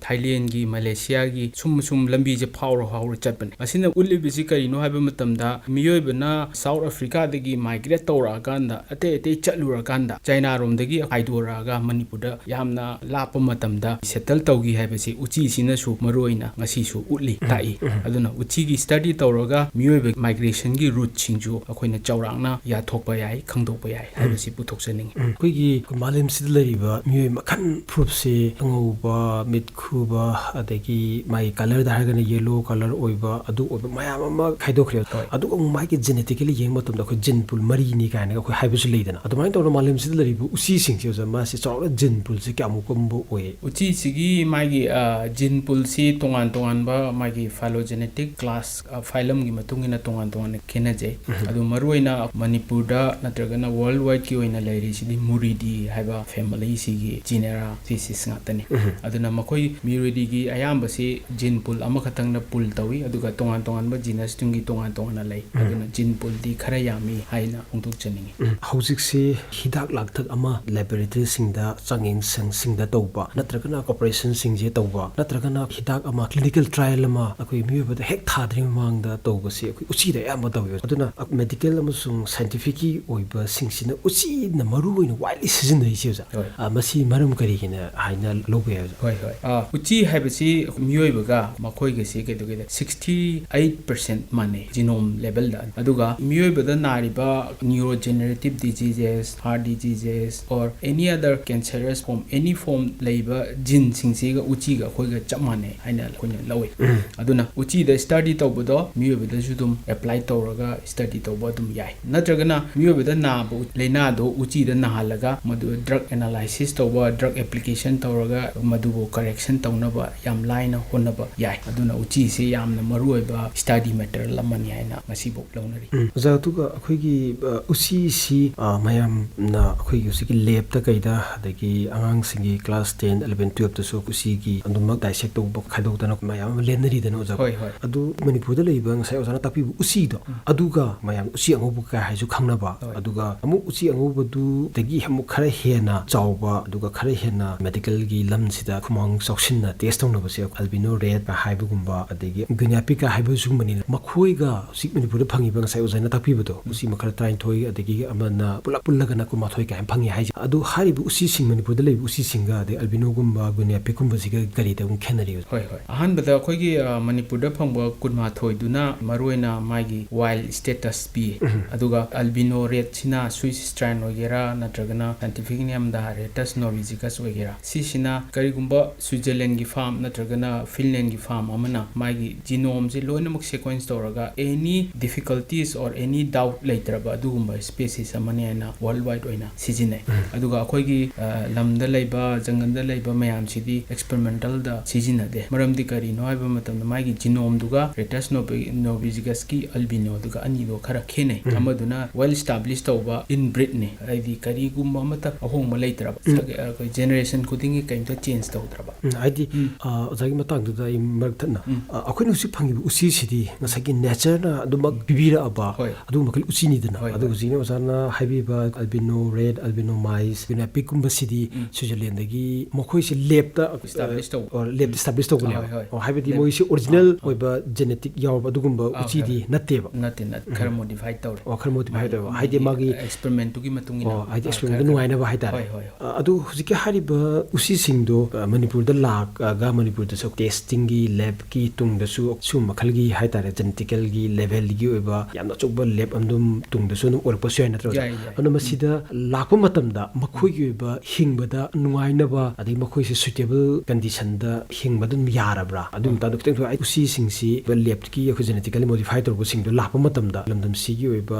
Thailand ꯒꯤ, Malaysia ꯒꯤ ꯁꯨꯝ ꯁꯨꯝ ꯂꯝꯕꯤꯁꯦ ꯐꯥꯎꯔ ꯐꯥꯎꯔ ꯆꯠꯄꯅꯦ꯫ ꯑꯁꯤꯅ ꯎꯠꯂꯤꯕꯁꯤ ꯀꯔꯤꯅꯣ ꯍꯥꯏꯕ ꯃꯇꯝꯗ, ꯃꯤꯑꯣꯏꯕꯅ South Africa ꯗꯒꯤ migrate ꯇꯧꯔꯛꯑꯀꯥꯟꯗ, ꯑꯇꯩ ꯑꯇꯩ ꯆꯠꯂꯨꯔꯀꯥꯟꯗ, China ꯔꯣꯝꯗꯒꯤ ꯍꯥꯏꯗꯣꯔꯛꯑꯒ ꯃꯅꯤꯄꯨꯔꯗ ꯌꯥꯝꯅ ꯂꯥꯞꯄ ꯃꯇꯝꯗ settle ꯇꯧꯈꯤ ꯍꯥꯏꯕꯁꯤ ꯎꯆꯤꯁꯤꯅꯁꯨ ꯃꯔꯨꯑꯣꯏꯅ ꯉꯁꯤꯁꯨ ꯎꯠꯂꯤ, ꯇꯥꯛꯏ꯫ ꯑꯗꯨꯅ ꯎꯆꯤꯒꯤ study ꯇꯧꯔꯒ ꯃꯤꯑꯣꯏꯕ migration ꯒꯤ route ꯁꯤꯡꯁꯨ ꯑꯩꯈꯣꯏꯅ ꯆꯥꯎꯔꯥꯛꯅ ꯌꯥꯊꯣꯛꯄ ꯌꯥꯏ, ꯈꯪꯗꯣꯛꯄ ꯌꯥꯏ ꯍꯥꯏꯕꯁꯤ ꯄꯨꯊꯣꯛꯆꯅꯤꯡꯉꯤ꯫ ꯎꯝ, ꯑꯩꯈꯣꯏꯒꯤ ꯃꯥꯂꯦꯝꯁꯤꯗ ꯂꯩꯔꯤꯕ ꯃꯤꯑꯣꯏ ꯃꯈꯜ ꯐꯨꯔꯨꯞꯁꯦ ꯑꯉꯧꯕ, ꯃꯤꯠ ꯈꯨꯕ, ꯑꯗꯒꯤ ꯃꯥꯒꯤ colour ꯗ ꯍꯥꯏꯔꯒꯅ yellow colour ꯑꯣꯏꯕ, ꯑꯗꯨ ꯑꯣꯏꯕ ꯃꯌꯥꯝ ꯑꯃ ꯈꯥꯏꯗꯣꯛꯈ꯭ꯔꯦ꯫ ꯍꯣꯏ꯫ ꯑꯗꯨꯒ ꯑꯃꯨꯛ ꯃꯥꯒꯤ genetically ꯌꯦꯡꯕ ꯃꯇꯝꯗ ꯑꯩꯈꯣꯏ gene pool ꯃꯔꯤꯅꯤ ꯀꯥꯏꯅꯒ ꯑꯩꯈꯣꯏ ꯍꯥꯏꯕꯁꯨ ꯂꯩꯗꯅ꯫ ꯑꯗꯨꯃꯥꯏꯅ ꯇꯧꯗꯅ ꯃꯥꯂꯦꯝꯁꯤꯗ ꯂꯩꯔꯤꯕ ꯎꯆꯤꯁꯤꯡꯁꯦ ꯑꯣꯖꯥ, ꯃꯥꯁꯤ ꯆꯥꯎꯔꯥꯛꯅ gene pool ꯁꯦ ꯀꯌꯥꯃꯨꯛ ꯀꯨꯝꯕ ꯑꯣꯏ? ꯎꯆꯤꯁꯤꯒꯤ ꯃꯥꯒꯤ, ꯑ, gene pool ꯁꯤ ꯇꯣꯉꯥꯟ ꯇꯣꯉꯥꯟꯕ ꯃꯥꯒꯤ phylogenetic class, ꯑ, phylum ꯒꯤ ꯃꯇꯨꯡ ꯏꯟꯅ ꯇꯣꯉꯥꯟ ꯇꯣꯉꯥꯟꯅ ꯈꯦꯠꯅꯖꯩ꯫ ꯎꯝ꯫ ꯑꯗꯨ ꯃꯔꯨꯑꯣꯏꯅ ꯃꯅꯤꯄꯨꯔꯗ ꯅꯠꯇ꯭ꯔꯒꯅ world wide ꯀꯤ ꯑꯣꯏꯅ ꯂꯩꯔꯤꯁꯤꯗꯤ Muridae ꯍꯥꯏꯕ family ꯁꯤꯒꯤ genera species ꯉꯥꯛꯇꯅꯤ꯫ ꯎꯝ꯫ ꯑꯗꯨꯅ ꯃꯈꯣꯏ Muridae ꯒꯤ ꯑꯌꯥꯝꯕꯁꯤ gene pool ꯑꯃꯈꯛꯇꯪꯗ pool ꯇꯧꯏ, ꯑꯗꯨꯒ ꯇꯣꯉꯥꯟ ꯇꯣꯉꯥꯟꯕ genus ꯇꯨꯡꯒꯤ ꯇꯣꯉꯥꯟ ꯇꯣꯉꯥꯟꯅ ꯂꯩ꯫ ꯎꯝ꯫ ꯑꯗꯨꯅ gene pool ꯗꯤ ꯈꯔ ꯌꯥꯝꯃꯤ ꯍꯥꯏꯅ ꯐꯣꯡꯗꯣꯛꯆꯅꯤꯡꯏ꯫ ꯎꯝ꯫ ꯍꯧꯖꯤꯛꯁꯤ ꯍꯤꯗꯥꯛ ꯂꯥꯡꯊꯛ ꯑꯃ laboratory ꯁꯤꯡꯗ, ꯆꯥꯡꯌꯦꯡꯁꯪꯁꯤꯡꯗ ꯇꯧꯕ, ꯅꯠꯇ꯭ꯔꯒꯅ operation ꯁꯤꯡꯁꯦ ꯇꯧꯕ, ꯅꯠꯇ꯭ꯔꯒꯅ ꯍꯤꯗꯥꯛ ꯑꯃ clinical trial ꯑꯃ ꯑꯩꯈꯣꯏ ꯃꯤꯑꯣꯏꯕꯗ ꯍꯦꯛ ꯊꯥꯗ꯭ꯔꯤꯉꯩ ꯃꯃꯥꯡꯗ ꯇꯧꯕꯁꯤ ꯑꯩꯈꯣꯏ ꯎꯆꯤꯗ ꯑꯌꯥꯝꯕ ꯇꯧꯋꯦ꯫ ꯑꯗꯨꯅ medical ꯑꯃꯁꯨꯡ scientific ꯀꯤ ꯑꯣꯏꯕꯁꯤꯡꯁꯤꯅ ꯎꯆꯤꯅ ꯃꯔꯨ ꯑꯣꯏꯅ widely ꯁꯤꯖꯤꯟꯅꯔꯤꯁꯦ ꯑꯣꯖꯥ꯫ ꯍꯣꯏ꯫ ꯑ, ꯁꯤ ꯃꯔꯝ ꯀꯔꯤꯒꯤꯅ ꯍꯥꯏꯅ ꯂꯧꯕ ꯌꯥꯏ ꯑꯣꯖꯥ? ꯍꯣꯏ, ꯍꯣꯏ꯫ ꯑ, ꯎꯆꯤ ꯍꯥꯏꯕꯁꯤ ꯃꯤꯑꯣꯏꯕꯒ ꯃꯈꯣꯏꯒꯁꯤ ꯀꯩꯗꯧꯒꯦꯗ, sixty eight percent ꯃꯥꯟꯅꯩ genome levelꯗ꯫ ꯑꯗꯨꯒ ꯃꯤꯑꯣꯏꯕꯗ ꯅꯥꯔꯤꯕ neurodegenerative diseases, heart diseases, or any other cancerous form, any form ꯂꯩꯕ geneꯁꯤꯡꯁꯤꯒ ꯎꯆꯤꯒ ꯑꯩꯈꯣꯏꯒ ꯆꯞ ꯃꯥꯟꯅꯩ ꯍꯥꯏꯅ ꯑꯩꯈꯣꯏꯅ ꯂꯧꯏ꯫ ꯑꯗꯨꯅ ꯎꯆꯤꯗ study ꯇꯧꯕꯗꯣ ꯃꯤꯑꯣꯏꯕꯗꯁꯨ ꯑꯗꯨꯝ apply ꯇꯧꯔꯒ study ꯇꯧꯕ ꯑꯗꯨꯝ ꯌꯥꯏ꯫ ꯅꯠꯇ꯭ꯔꯒꯅ ꯃꯤꯑꯣꯏꯕꯗ ꯅꯥꯕ ꯎ-, ꯂꯥꯏꯅꯥꯗꯣ ꯎꯆꯤꯗ ꯅꯥꯍꯜꯂꯒ ꯃꯗꯨ drug analysis ꯇꯧꯕ, drug application ꯇꯧꯔꯒ ꯃꯗꯨꯕꯨ correction ꯇꯧꯅꯕ ꯌꯥꯝ ꯂꯥꯏꯅ ꯍꯣꯠꯅꯕ ꯌꯥꯏ꯫ ꯑꯗꯨꯅ ꯎꯆꯤꯁꯤ ꯌꯥꯝꯅ ꯃꯔꯨꯑꯣꯏꯕ study matter ꯑꯃꯅꯤ ꯍꯥꯏꯅ ꯉꯁꯤꯐꯥꯎ ꯂꯧꯅꯔꯤ꯫ ꯎꯝ꯫ ꯑꯣꯖꯥ, ꯑꯗꯨꯒ ꯑꯩꯈꯣꯏꯒꯤ, ꯑ, ꯎꯆꯤꯁꯤ, ꯑ, ꯃꯌꯥꯝꯅ ꯑꯩꯈꯣꯏꯒꯤ ꯍꯧꯖꯤꯛꯀꯤ ꯂꯦꯞꯇ ꯀꯩꯗ, ꯑꯗꯒꯤ ꯑꯉꯥꯡꯁꯤꯡꯒꯤ class ten, eleven, twelveꯇꯁꯨ ꯎꯆꯤꯒꯤ ꯑꯗꯨꯃꯛ dissect ꯇꯧꯕ ꯈꯥꯏꯗꯣꯛꯇꯅ ꯃꯌꯥꯝ ꯑꯃ ꯂꯦꯟꯅꯔꯤꯗꯅ ꯑꯣꯖꯥ꯫ ꯍꯣꯏ, ꯍꯣꯏ꯫ ꯑꯗꯨ ꯃꯅꯤꯄꯨꯔꯗ ꯂꯩꯕ ꯉꯁꯥꯏ ꯑꯣꯖꯥꯅ ꯇꯥꯛꯄꯤꯕ ꯎꯆꯤꯗꯣ, ꯎꯝ꯫ ꯑꯗꯨꯒ ꯃꯌꯥꯝ ꯎꯆꯤ ꯑꯉꯧꯕ ꯀꯥꯏ ꯍꯥꯏꯁꯨ ꯈꯪꯅꯕ, ꯍꯣꯏ꯫ ꯑꯗꯨꯒ ꯑꯃꯨꯛ ꯎꯆꯤ ꯑꯉꯧꯕꯗꯨꯗꯒꯤ ꯑꯃꯨꯛ ꯈꯔ ꯍꯦꯟꯅ ꯆꯥꯎꯕ, ꯑꯗꯨꯒ ꯈꯔ ꯍꯦꯟꯅ medicalꯒꯤ ꯂꯝꯁꯤꯗ ꯈꯨꯃꯥꯡ ꯆꯥꯎꯁꯤꯟꯅ test ꯇꯧꯅꯕꯁꯦ albino red ꯀ ꯍꯥꯏꯕꯒꯨꯝꯕ, ꯑꯗꯒꯤ guinea pig ꯀ ꯍꯥꯏꯕ ꯁꯤꯒꯨꯝꯕꯅꯤꯅ, ꯃꯈꯣꯏꯒ ꯍꯧꯖꯤꯛ ꯃꯅꯤꯄꯨꯔꯗ ꯐꯪꯉꯤꯕ ꯉꯁꯥꯏ ꯑꯣꯖꯥꯅ ꯇꯥꯛꯄꯤꯕꯗꯣ, ꯎꯆꯤ ꯃꯈꯜ ꯇꯔꯥꯅꯤꯊꯣꯏ, ꯑꯗꯒꯤ ꯑꯃꯅ ꯄꯨꯂꯞ ꯄꯨꯜꯂꯒꯅ ꯀꯨꯟꯃꯥꯊꯣꯏ ꯀꯥꯏꯅ ꯐꯪꯉꯤ ꯍꯥꯏꯁꯦ꯫ ꯑꯗꯨ ꯍꯥꯏꯔꯤꯕ ꯎꯆꯤꯁꯤꯡ, ꯃꯅꯤꯄꯨꯔꯗ ꯂꯩꯕ ꯎꯆꯤꯁꯤꯡꯒ ꯑꯗꯩ albinoꯒꯨꯝꯕ, guinea pigꯀꯨꯝꯕꯁꯤꯒ ꯀꯔꯤꯗ ꯑꯃꯨꯛ ꯈꯦꯠꯅꯔꯤ? ꯍꯣꯏ, ꯍꯣꯏ꯫ ꯑꯍꯥꯟꯕꯗ ꯑꯩꯈꯣꯏꯒꯤ, ꯑ, ꯃꯅꯤꯄꯨꯔꯗ ꯐꯪꯕ ꯀꯨꯟꯃꯥꯊꯣꯏꯗꯨꯅ ꯃꯔꯨꯑꯣꯏꯅ ꯃꯥꯒꯤ wild status ꯄꯤ꯫ ꯎꯝ꯫ ꯑꯗꯨꯒ albino redꯁꯤꯅ Swiss strain ꯑꯣꯏꯒꯦꯔꯥ, ꯅꯠꯇ꯭ꯔꯒꯅ scientific nameꯗ Rattus norvegicus ꯑꯣꯏꯒꯦꯔꯥ, ꯁꯤꯁꯤꯅ ꯀꯔꯤꯒꯨꯝꯕ Switzerlandꯒꯤ farm ꯅꯠꯇ꯭ꯔꯒꯅ Finlandꯒꯤ farm ꯑꯃꯅ ꯃꯥꯒꯤ genomeꯁꯦ ꯂꯣꯏꯅꯃꯛ sequence ꯇꯧꯔꯒ any difficulties or any doubt ꯂꯩꯇ꯭ꯔꯕ ꯑꯗꯨꯒꯨꯝꯕ species ꯑꯃꯅꯤ ꯍꯥꯏꯅ worldwide ꯑꯣꯏꯅ ꯁꯤꯖꯤꯟꯅꯩ꯫ ꯎꯝ꯫ ꯑꯗꯨꯒ ꯑꯩꯈꯣꯏꯒꯤ, ꯑ, ꯂꯝꯗ ꯂꯩꯕ, ꯖꯪꯒꯜꯗ ꯂꯩꯕ ꯃꯌꯥꯝꯁꯤꯗꯤ experimentalꯗ ꯁꯤꯖꯤꯟꯅꯗꯦ꯫ ꯃꯔꯝꯗꯤ ꯀꯔꯤꯅꯣ ꯍꯥꯏꯕ ꯃꯇꯝꯗ ꯃꯥꯒꯤ genomeꯗꯨꯒ Rattus norve-, norvegicusꯀꯤ albinoꯗꯨꯒ ꯑꯅꯤꯗꯣ ꯈꯔ ꯈꯦꯠꯅꯩ꯫ ꯎꯝ꯫ ꯑꯃꯗꯨꯅ well established ꯇꯧꯕ inbreedꯅꯤ, ꯍꯥꯏꯗꯤ ꯀꯔꯤꯒꯨꯝꯕ ꯑꯃꯠꯇ ꯑꯍꯣꯡꯕ ꯂꯩꯇ꯭ꯔꯕ, ꯎꯝ꯫ ꯁꯒ-, ꯑ, ꯑꯩꯈꯣꯏ generation ꯈꯨꯗꯤꯡꯒꯤ ꯀꯔꯤꯝꯇ change ꯇꯧꯗ꯭ꯔꯕ꯫ ꯎꯝ, ꯍꯥꯏꯗꯤ, ꯎꯝ꯫ ꯑ, ꯑꯣꯖꯥꯒꯤ ꯃꯇꯥꯡꯗꯨꯗ ꯑꯩ ꯃꯔꯛ ꯊꯠꯅ, ꯎꯝ꯫ ꯑ, ꯑꯩꯈꯣꯏꯅ ꯍꯧꯖꯤꯛ ꯐꯪꯉꯤꯕ ꯎꯆꯤꯁꯤꯗꯤ ꯉꯁꯥꯏꯒꯤ natureꯅ ꯑꯗꯨꯃꯛ ꯄꯤꯕꯤꯔꯛꯑꯕ, ꯍꯣꯏ꯫ ꯑꯗꯨꯒꯨꯝꯕ ꯃꯈꯜ ꯎꯆꯤꯅꯤꯗꯅ꯫ ꯍꯣꯏ, ꯑꯗꯨ ꯍꯣꯏ꯫ ꯍꯧꯖꯤꯛꯅ ꯑꯣꯖꯥꯅ ꯍꯥꯏꯕꯤꯕ albino red, albino mice, guinea pigꯀꯨꯝꯕꯁꯤꯗꯤ ꯎꯝ꯫ Switzerlandꯗꯒꯤ ꯃꯈꯣꯏꯁꯦ labꯇ, establish ꯇꯧꯕ꯫ ꯑ, labꯇ establish ꯇꯧꯕꯅꯦꯕ꯫ ꯍꯣꯏ, ꯍꯣꯏ꯫ ꯑꯣ, ꯍꯥꯏꯕꯗꯤ lab ꯃꯣꯏꯁꯦ original ꯑꯥ, ꯑꯥ꯫ ꯑꯣꯏꯕ genetic ꯌꯥꯎꯔꯕ ꯑꯗꯨꯒꯨꯝꯕ ꯑꯥ, ꯎꯆꯤꯗꯤ ꯍꯣꯏ꯫ ꯅꯠꯇꯦꯕ꯫ ꯅꯠꯇꯦ, ꯅꯠꯇꯦ꯫ ꯎꯝ꯫ ꯈꯔ modify ꯇꯧꯔꯦ꯫ ꯑꯣ, ꯈꯔ modify ꯃꯥꯒꯤ, ꯇꯧꯕ꯫ ꯃꯥꯒꯤ ꯍꯥꯏꯗꯤ ꯃꯥꯒꯤ, experimentꯇꯨꯒꯤ ꯃꯇꯨꯡ ꯏꯟꯅ꯫ ꯑꯣ, ꯍꯥꯏꯗꯤ ꯑꯥ, experimentꯇ ꯈꯔ ꯅꯨꯡꯉꯥꯏꯅꯕ ꯍꯥꯏꯇꯥꯔꯦ꯫ ꯍꯣꯏ, ꯍꯣꯏ, ꯍꯣꯏ꯫ ꯑ, ꯑꯗꯨ ꯍꯧꯖꯤꯛꯀꯤ ꯍꯥꯏꯔꯤꯕ ꯎꯆꯤꯁꯤꯡꯗꯣ, ꯑ, ꯃꯅꯤꯄꯨꯔꯗ ꯂꯥꯛꯑꯒ ꯃꯅꯤꯄꯨꯔꯗꯁꯨ testing ꯒꯤ lab ꯀꯤ ꯇꯨꯡꯗꯁꯨ ꯁꯤꯒꯨꯝꯕ ꯃꯈꯜꯒꯤ ꯍꯥꯏꯇꯥꯔꯦ, genetically level ꯒꯤ ꯑꯣꯏꯕ ꯌꯥꯝꯅ ꯑꯆꯧꯕ lab ꯑꯗꯨꯝ ꯇꯨꯡꯗꯁꯨ ꯑꯗꯨꯝ ꯑꯣꯏꯔꯛꯄꯁꯨ ꯌꯥꯏ, ꯅꯠꯇ꯭ꯔꯣ ꯑꯣꯖꯥ? ꯌꯥꯏ, ꯌꯥꯏ꯫ ꯑꯗꯨꯅ ꯎꯝ꯫ ꯃꯁꯤꯗ ꯂꯥꯛꯄ ꯃꯇꯝꯗ ꯃꯈꯣꯏꯒꯤ ꯑꯣꯏꯕ ꯍꯤꯡꯕꯗ ꯅꯨꯡꯉꯥꯏꯅꯕ, ꯑꯗꯩ ꯃꯈꯣꯏꯁꯦ suitable condition ꯗ ꯍꯤꯡꯕ ꯑꯗꯨꯝ ꯌꯥꯔꯕ꯭ꯔꯥ? ꯑꯗꯨꯒꯤ ꯃꯇꯥꯡꯗ ꯈꯤꯇꯪ ꯊꯣꯏ-, ꯎꯆꯤꯁꯤꯡꯁꯤ lab ꯀꯤ ꯑꯩꯈꯣꯏ genetically modify ꯇꯧꯔꯛꯄꯁꯤꯡꯗꯣ ꯂꯥꯛꯄ ꯃꯇꯝꯗ ꯂꯝꯗꯝꯁꯤꯒꯤ ꯑꯣꯏꯕ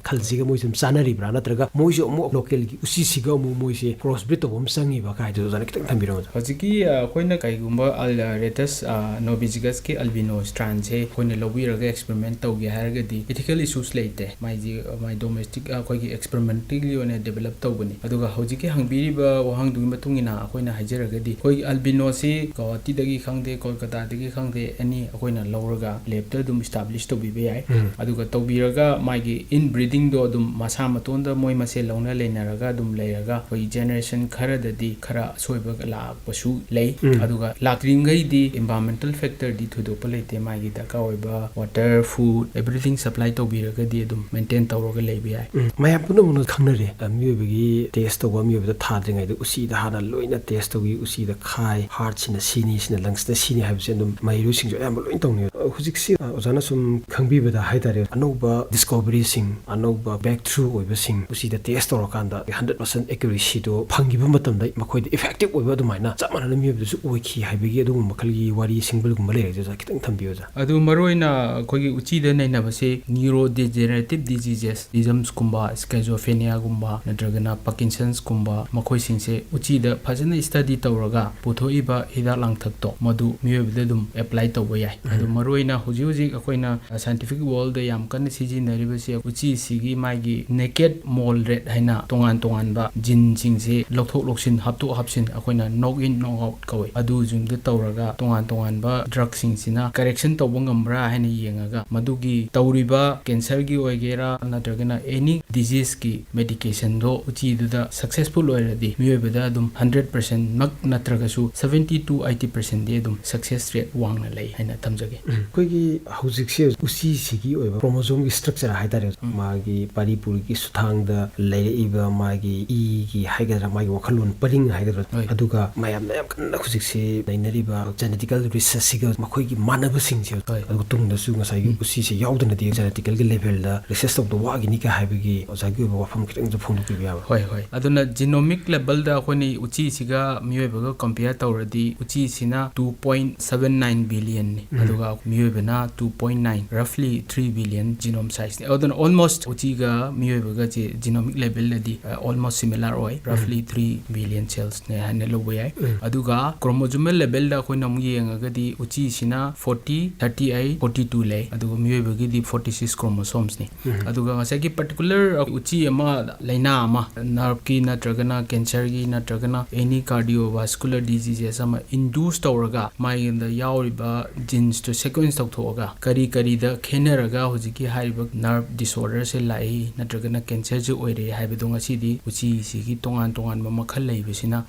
ꯈꯜꯁꯤꯒ ꯃꯣꯏꯁꯦ ꯑꯗꯨꯝ ꯆꯥꯅꯔꯤꯕ꯭ꯔꯥ? ꯅꯠꯇ꯭ꯔꯒ ꯃꯣꯏꯁꯨ ꯑꯃꯨꯛ local ꯒꯤ ꯎꯆꯤꯁꯤꯒ ꯑꯃꯨꯛ ꯃꯣꯏꯁꯦ cross breed ꯇꯧꯕ ꯑꯃ ꯆꯪꯉꯤꯕ ꯀꯥꯏꯗꯨ ꯑꯣꯖꯥꯅ ꯈꯤꯇꯪ ꯊꯝꯕꯤꯔꯝꯃꯣ꯫ ꯍꯧꯖꯤꯛꯀꯤ, ꯑ, ꯑꯩꯈꯣꯏꯅ ꯀꯩꯒꯨꯝꯕ ꯑꯜ-, ꯑ, Rattus, ꯑ, norvegicus ꯀꯤ albino strand ꯁꯦ ꯑꯩꯈꯣꯏꯅ ꯂꯧꯕꯤꯔꯒ experiment ꯇꯧꯒꯦ ꯍꯥꯏꯔꯒꯗꯤ ethical issues ꯂꯩꯇꯦ꯫ ꯃꯥꯏꯗꯤ, ꯑ, ꯃꯥꯏ domestic, ꯑ, ꯑꯩꯈꯣꯏꯒꯤ experimental ꯒꯤ ꯑꯣꯏꯅ develop ꯇꯧꯕꯅꯤ꯫ ꯑꯗꯨꯒ ꯍꯧꯖꯤꯛꯀꯤ ꯍꯪꯕꯤꯔꯤꯕ ꯋꯥꯍꯪꯗꯨꯒꯤ ꯃꯇꯨꯡ ꯏꯟꯅ ꯑꯩꯈꯣꯏꯅ ꯍꯥꯏꯖꯔꯒꯗꯤ, ꯑꯩꯈꯣꯏꯒꯤ albino ꯁꯤ ꯒꯧꯍꯥꯇꯤꯗꯒꯤ ꯈꯪꯗꯦ, ꯀꯣꯜꯀꯇꯥꯗꯒꯤ ꯈꯪꯗꯦ, any ꯑꯩꯈꯣꯏꯅ ꯂꯧꯔꯒ lab ꯇ ꯑꯗꯨꯝ establish ꯇꯧꯕꯤꯕ ꯌꯥꯏ꯫ ꯎꯝ꯫ ꯑꯗꯨꯒ ꯇꯧꯕꯤꯔꯒ ꯃꯥꯒꯤ inbreeding ꯗꯣ ꯑꯗꯨꯝ ꯃꯁꯥ ꯃꯇꯣꯟꯗ ꯃꯣꯏ ꯃꯁꯦꯜ ꯂꯧꯅ ꯂꯩꯅꯔꯒ ꯑꯗꯨꯝ ꯂꯩꯔꯒ ꯑꯩꯈꯣꯏ generation ꯈꯔꯗꯗꯤ ꯈꯔ ꯑꯁꯣꯏꯕ ꯂꯥꯛꯄꯁꯨ ꯂꯩ꯫ ꯎꯝ꯫ ꯑꯗꯨꯒ ꯂꯥꯛꯇ꯭ꯔꯤꯉꯩꯗꯤ environmental factor ꯗꯤ ꯊꯣꯏꯗꯣꯛꯄ ꯂꯩꯇꯦ, ꯃꯥꯒꯤ ꯗꯔꯀꯥꯔ ꯑꯣꯏꯕ water, food, everything supply ꯇꯧꯕꯤꯔꯒꯗꯤ ꯑꯗꯨꯝ maintain ꯇꯧꯔꯒ ꯂꯩꯕ ꯌꯥꯏ꯫ ꯎꯝ, ꯃꯌꯥꯝ ꯄꯨꯝꯅꯃꯛꯅ ꯈꯪꯅꯔꯦ, ꯑ, ꯃꯤꯑꯣꯏꯕꯒꯤ test ꯇꯧꯕ, ꯃꯤꯑꯣꯏꯕꯗ ꯊꯥꯗ꯭ꯔꯤꯉꯩꯗ ꯎꯆꯤꯗ ꯍꯥꯟꯅ ꯂꯣꯏꯅ test ꯇꯧꯏ, ꯎꯆꯤꯗ ꯈꯥꯏ, heart ꯁꯤꯅ ꯁꯤꯅꯤ, ꯁꯤꯅ lungs ꯅ ꯁꯤꯅꯤ ꯍꯥꯏꯕꯁꯦ ꯑꯗꯨꯝ ꯃꯍꯩꯔꯣꯏꯁꯤꯡꯁꯨ ꯑꯌꯥꯝꯕ ꯂꯣꯏꯅ ꯇꯧꯅꯩ꯫ ꯑ, ꯍꯧꯖꯤꯛꯁꯤ, ꯑ, ꯑꯣꯖꯥꯅ ꯁꯨꯝ ꯈꯪꯕꯤꯕꯗ ꯍꯥꯏꯇꯥꯔꯦ, ꯑꯅꯧꯕ discovery ꯁꯤꯡ, ꯑꯅꯧꯕ breakthrough ꯑꯣꯏꯕꯁꯤꯡ ꯎꯆꯤꯗ test ꯇꯧꯔꯀꯥꯟꯗ hundred percent accuracy ꯗꯣ ꯐꯪꯈꯤꯕ ꯃꯇꯝꯗ ꯃꯈꯣꯏꯗ effective ꯑꯣꯏꯕ ꯑꯗꯨꯃꯥꯏꯅ ꯆꯞ ꯃꯥꯟꯅꯅ ꯃꯤꯑꯣꯏꯕꯗꯁꯨ ꯑꯣꯏꯈꯤ ꯍꯥꯏꯕꯒꯤ ꯑꯗꯨꯒꯨꯝꯕ ꯃꯈꯜꯒꯤ ꯋꯥꯔꯤ symbol ꯒꯨꯝꯕ ꯂꯩꯔꯗꯤ ꯑꯣꯖꯥ ꯈꯤꯇꯪ ꯊꯝꯕꯤꯌꯨ ꯑꯣꯖꯥ꯫ ꯑꯗꯨ ꯃꯔꯨꯑꯣꯏꯅ ꯑꯩꯈꯣꯏꯒꯤ ꯎꯆꯤꯗ ꯅꯩꯅꯕꯁꯦ neurodegenerative diseases, autism ꯒꯨꯝꯕ, schizophrenia ꯒꯨꯝꯕ, ꯅꯠꯇ꯭ꯔꯒꯅ Parkinson ꯒꯨꯝꯕ, ꯃꯈꯣꯏꯁꯤꯡꯁꯦ ꯎꯆꯤꯗ ꯐꯖꯅ study ꯇꯧꯔꯒ ꯄꯨꯊꯣꯛꯏꯕ ꯍꯤꯗꯥꯛ ꯂꯥꯡꯊꯛꯇꯣ ꯃꯗꯨ ꯃꯤꯑꯣꯏꯕꯗ ꯑꯗꯨꯝ apply ꯇꯧꯕ ꯌꯥꯏ꯫ ꯎꯝ꯫ ꯑꯗꯨ ꯃꯔꯨꯑꯣꯏꯅ ꯍꯧꯖꯤꯛ ꯍꯧꯖꯤꯛ ꯑꯩꯈꯣꯏꯅ scientific world ꯗ ꯌꯥꯝ ꯀꯟꯅ ꯁꯤꯖꯤꯟꯅꯔꯤꯕꯁꯦ ꯎꯆꯤꯁꯤꯒꯤ ꯃꯥꯒꯤ naked mole rat ꯍꯥꯏꯅ ꯇꯣꯉꯥꯟ ꯇꯣꯉꯥꯟꯕ gene ꯁꯤꯡꯁꯦ ꯂꯧꯊꯣꯛ ꯂꯧꯁꯤꯟ, ꯍꯥꯞꯇꯣꯛ ꯍꯥꯞꯆꯤꯟ, ꯑꯩꯈꯣꯏꯅ knock in knock out ꯀꯧꯋꯦ꯫ ꯑꯗꯨꯁꯤꯡꯗꯨ ꯇꯧꯔꯒ ꯇꯣꯉꯥꯟ ꯇꯣꯉꯥꯟꯕ drug ꯁꯤꯡꯁꯤꯅ correction ꯇꯧꯕ ꯉꯝꯕ꯭ꯔꯥ ꯍꯥꯏꯅ ꯌꯦꯡꯉꯒ ꯃꯗꯨꯒꯤ ꯇꯧꯔꯤꯕ cancer ꯒꯤ ꯑꯣꯏꯒꯦꯔꯥ ꯅꯠꯇ꯭ꯔꯒꯅ any disease ꯀꯤ medication ꯗꯣ ꯎꯆꯤꯗꯨꯗ successful ꯑꯣꯏꯔꯗꯤ ꯃꯤꯑꯣꯏꯕꯗ ꯑꯗꯨꯝ hundred percent ꯃꯛ ꯅꯠꯇ꯭ꯔꯒꯁꯨ seventy to eighty percent ꯗꯤ ꯑꯗꯨꯝ success rate ꯋꯥꯡꯅ ꯂꯩ ꯍꯥꯏꯅ ꯊꯝꯖꯒꯦ꯫ ꯎꯝ꯫ ꯑꯩꯈꯣꯏꯒꯤ ꯍꯧꯖꯤꯛꯁꯦ ꯎꯆꯤꯁꯤꯒꯤ ꯑꯣꯏꯕ chromosome ꯒꯤ structure ꯍꯥꯏꯇꯥꯔꯦ, ꯎꯝ꯫ ꯃꯥꯒꯤ ꯄꯥꯔꯤ ꯄꯨꯔꯤꯒꯤ ꯁꯨꯊꯥꯡꯗ ꯂꯩꯔꯛꯏꯕ ꯃꯥꯒꯤ ꯏꯒꯤ ꯍꯥꯏꯒꯗ꯭ꯔꯥ, ꯃꯥꯒꯤ ꯋꯥꯈꯜꯂꯣꯟ ꯄꯔꯤꯡ ꯍꯥꯏꯒꯗ꯭ꯔꯥ, ꯍꯣꯏ꯫ ꯑꯗꯨꯒ ꯃꯌꯥꯝꯅ ꯌꯥꯝ ꯀꯟꯅ ꯍꯧꯖꯤꯛꯁꯤ ꯂꯩꯅꯔꯤꯕ genetic research ꯁꯤꯒ ꯃꯈꯣꯏꯒꯤ ꯃꯥꯟꯅꯕꯁꯤꯡꯁꯦ, ꯍꯣꯏ꯫ ꯑꯗꯨꯒ ꯇꯨꯡꯗꯁꯨ ꯉꯁꯥꯏꯒꯤ ꯎꯝ꯫ ꯎꯆꯤꯁꯦ ꯌꯥꯎꯗꯅꯗꯤ genetic ꯀꯤ level ꯗ research ꯇꯧꯕꯗ ꯋꯥꯒꯤꯅꯤ ꯀ ꯍꯥꯏꯕꯒꯤ ꯑꯣꯖꯥꯒꯤ ꯑꯣꯏꯕ ꯋꯥꯐꯝ ꯈꯤꯇꯪꯁꯨ ꯐꯣꯡꯗꯣꯛꯄꯤꯕ ꯌꯥꯕ꯭ꯔꯥ? ꯍꯣꯏ, ꯍꯣꯏ꯫ ꯑꯗꯨꯅ genomic level ꯗ ꯑꯩꯈꯣꯏꯅ ꯎꯆꯤꯁꯤꯒ ꯃꯤꯑꯣꯏꯕꯒ compare ꯇꯧꯔꯗꯤ, ꯎꯆꯤꯁꯤꯅ two point seven nine billion ꯅꯤ, ꯎꯝ꯫ ꯑꯗꯨꯒ ꯃꯤꯑꯣꯏꯕꯅ two point nine, roughly three billion genome size ꯅꯤ꯫ ꯑꯗꯨꯅ almost ꯎꯆꯤꯒ ꯃꯤꯑꯣꯏꯕꯒꯁꯦ genomic level ꯗꯗꯤ, ꯑ, almost similar ꯑꯣꯏ, roughly three billion cells ꯅꯦ ꯍꯥꯏꯅ ꯂꯧꯕ ꯌꯥꯏ꯫ ꯎꯝ꯫ ꯑꯗꯨꯒ chromosomal level ꯗ ꯑꯩꯈꯣꯏꯅ ꯑꯃꯨꯛ ꯌꯦꯡꯉꯒꯗꯤ, ꯎꯆꯤꯁꯤꯅ forty, thirty eight, forty two ꯂꯩ, ꯑꯗꯨꯒ ꯃꯤꯑꯣꯏꯕꯒꯤꯗꯤ forty six chromosomes ꯅꯤ꯫ ꯎꯝ꯫ ꯑꯗꯨꯒ ꯉꯁꯥꯏꯒꯤ particular ꯎꯆꯤ ꯑꯃ, ꯂꯥꯏꯅꯥ ꯑꯃ, nerve ꯀꯤ ꯅꯠꯇ꯭ꯔꯒꯅ cancer ꯒꯤ ꯅꯠꯇ꯭ꯔꯒꯅ any cardiovascular diseases ꯑꯃ induce ꯇꯧꯔꯒ, ꯃꯥꯒꯤꯗ ꯌꯥꯎꯔꯤꯕ genes ꯇꯨ sequence ꯇꯧꯊꯣꯛꯑꯒ, ꯀꯔꯤ ꯀꯔꯤꯗ ꯈꯦꯠꯅꯔꯒ ꯍꯧꯖꯤꯛꯀꯤ ꯍꯥꯏꯔꯤꯕ nerve disorder ꯁꯦ ꯂꯥꯛꯏ ꯅꯠꯇ꯭ꯔꯒꯅ cancer ꯁꯦ ꯑꯣꯏꯔꯦ ꯍꯥꯏꯕꯗꯣ ꯉꯁꯤꯗꯤ ꯎꯆꯤꯁꯤꯒꯤ ꯇꯣꯉꯥꯟ ꯇꯣꯉꯥꯟꯕ ꯃꯈꯜ ꯂꯩꯕꯁꯤꯅ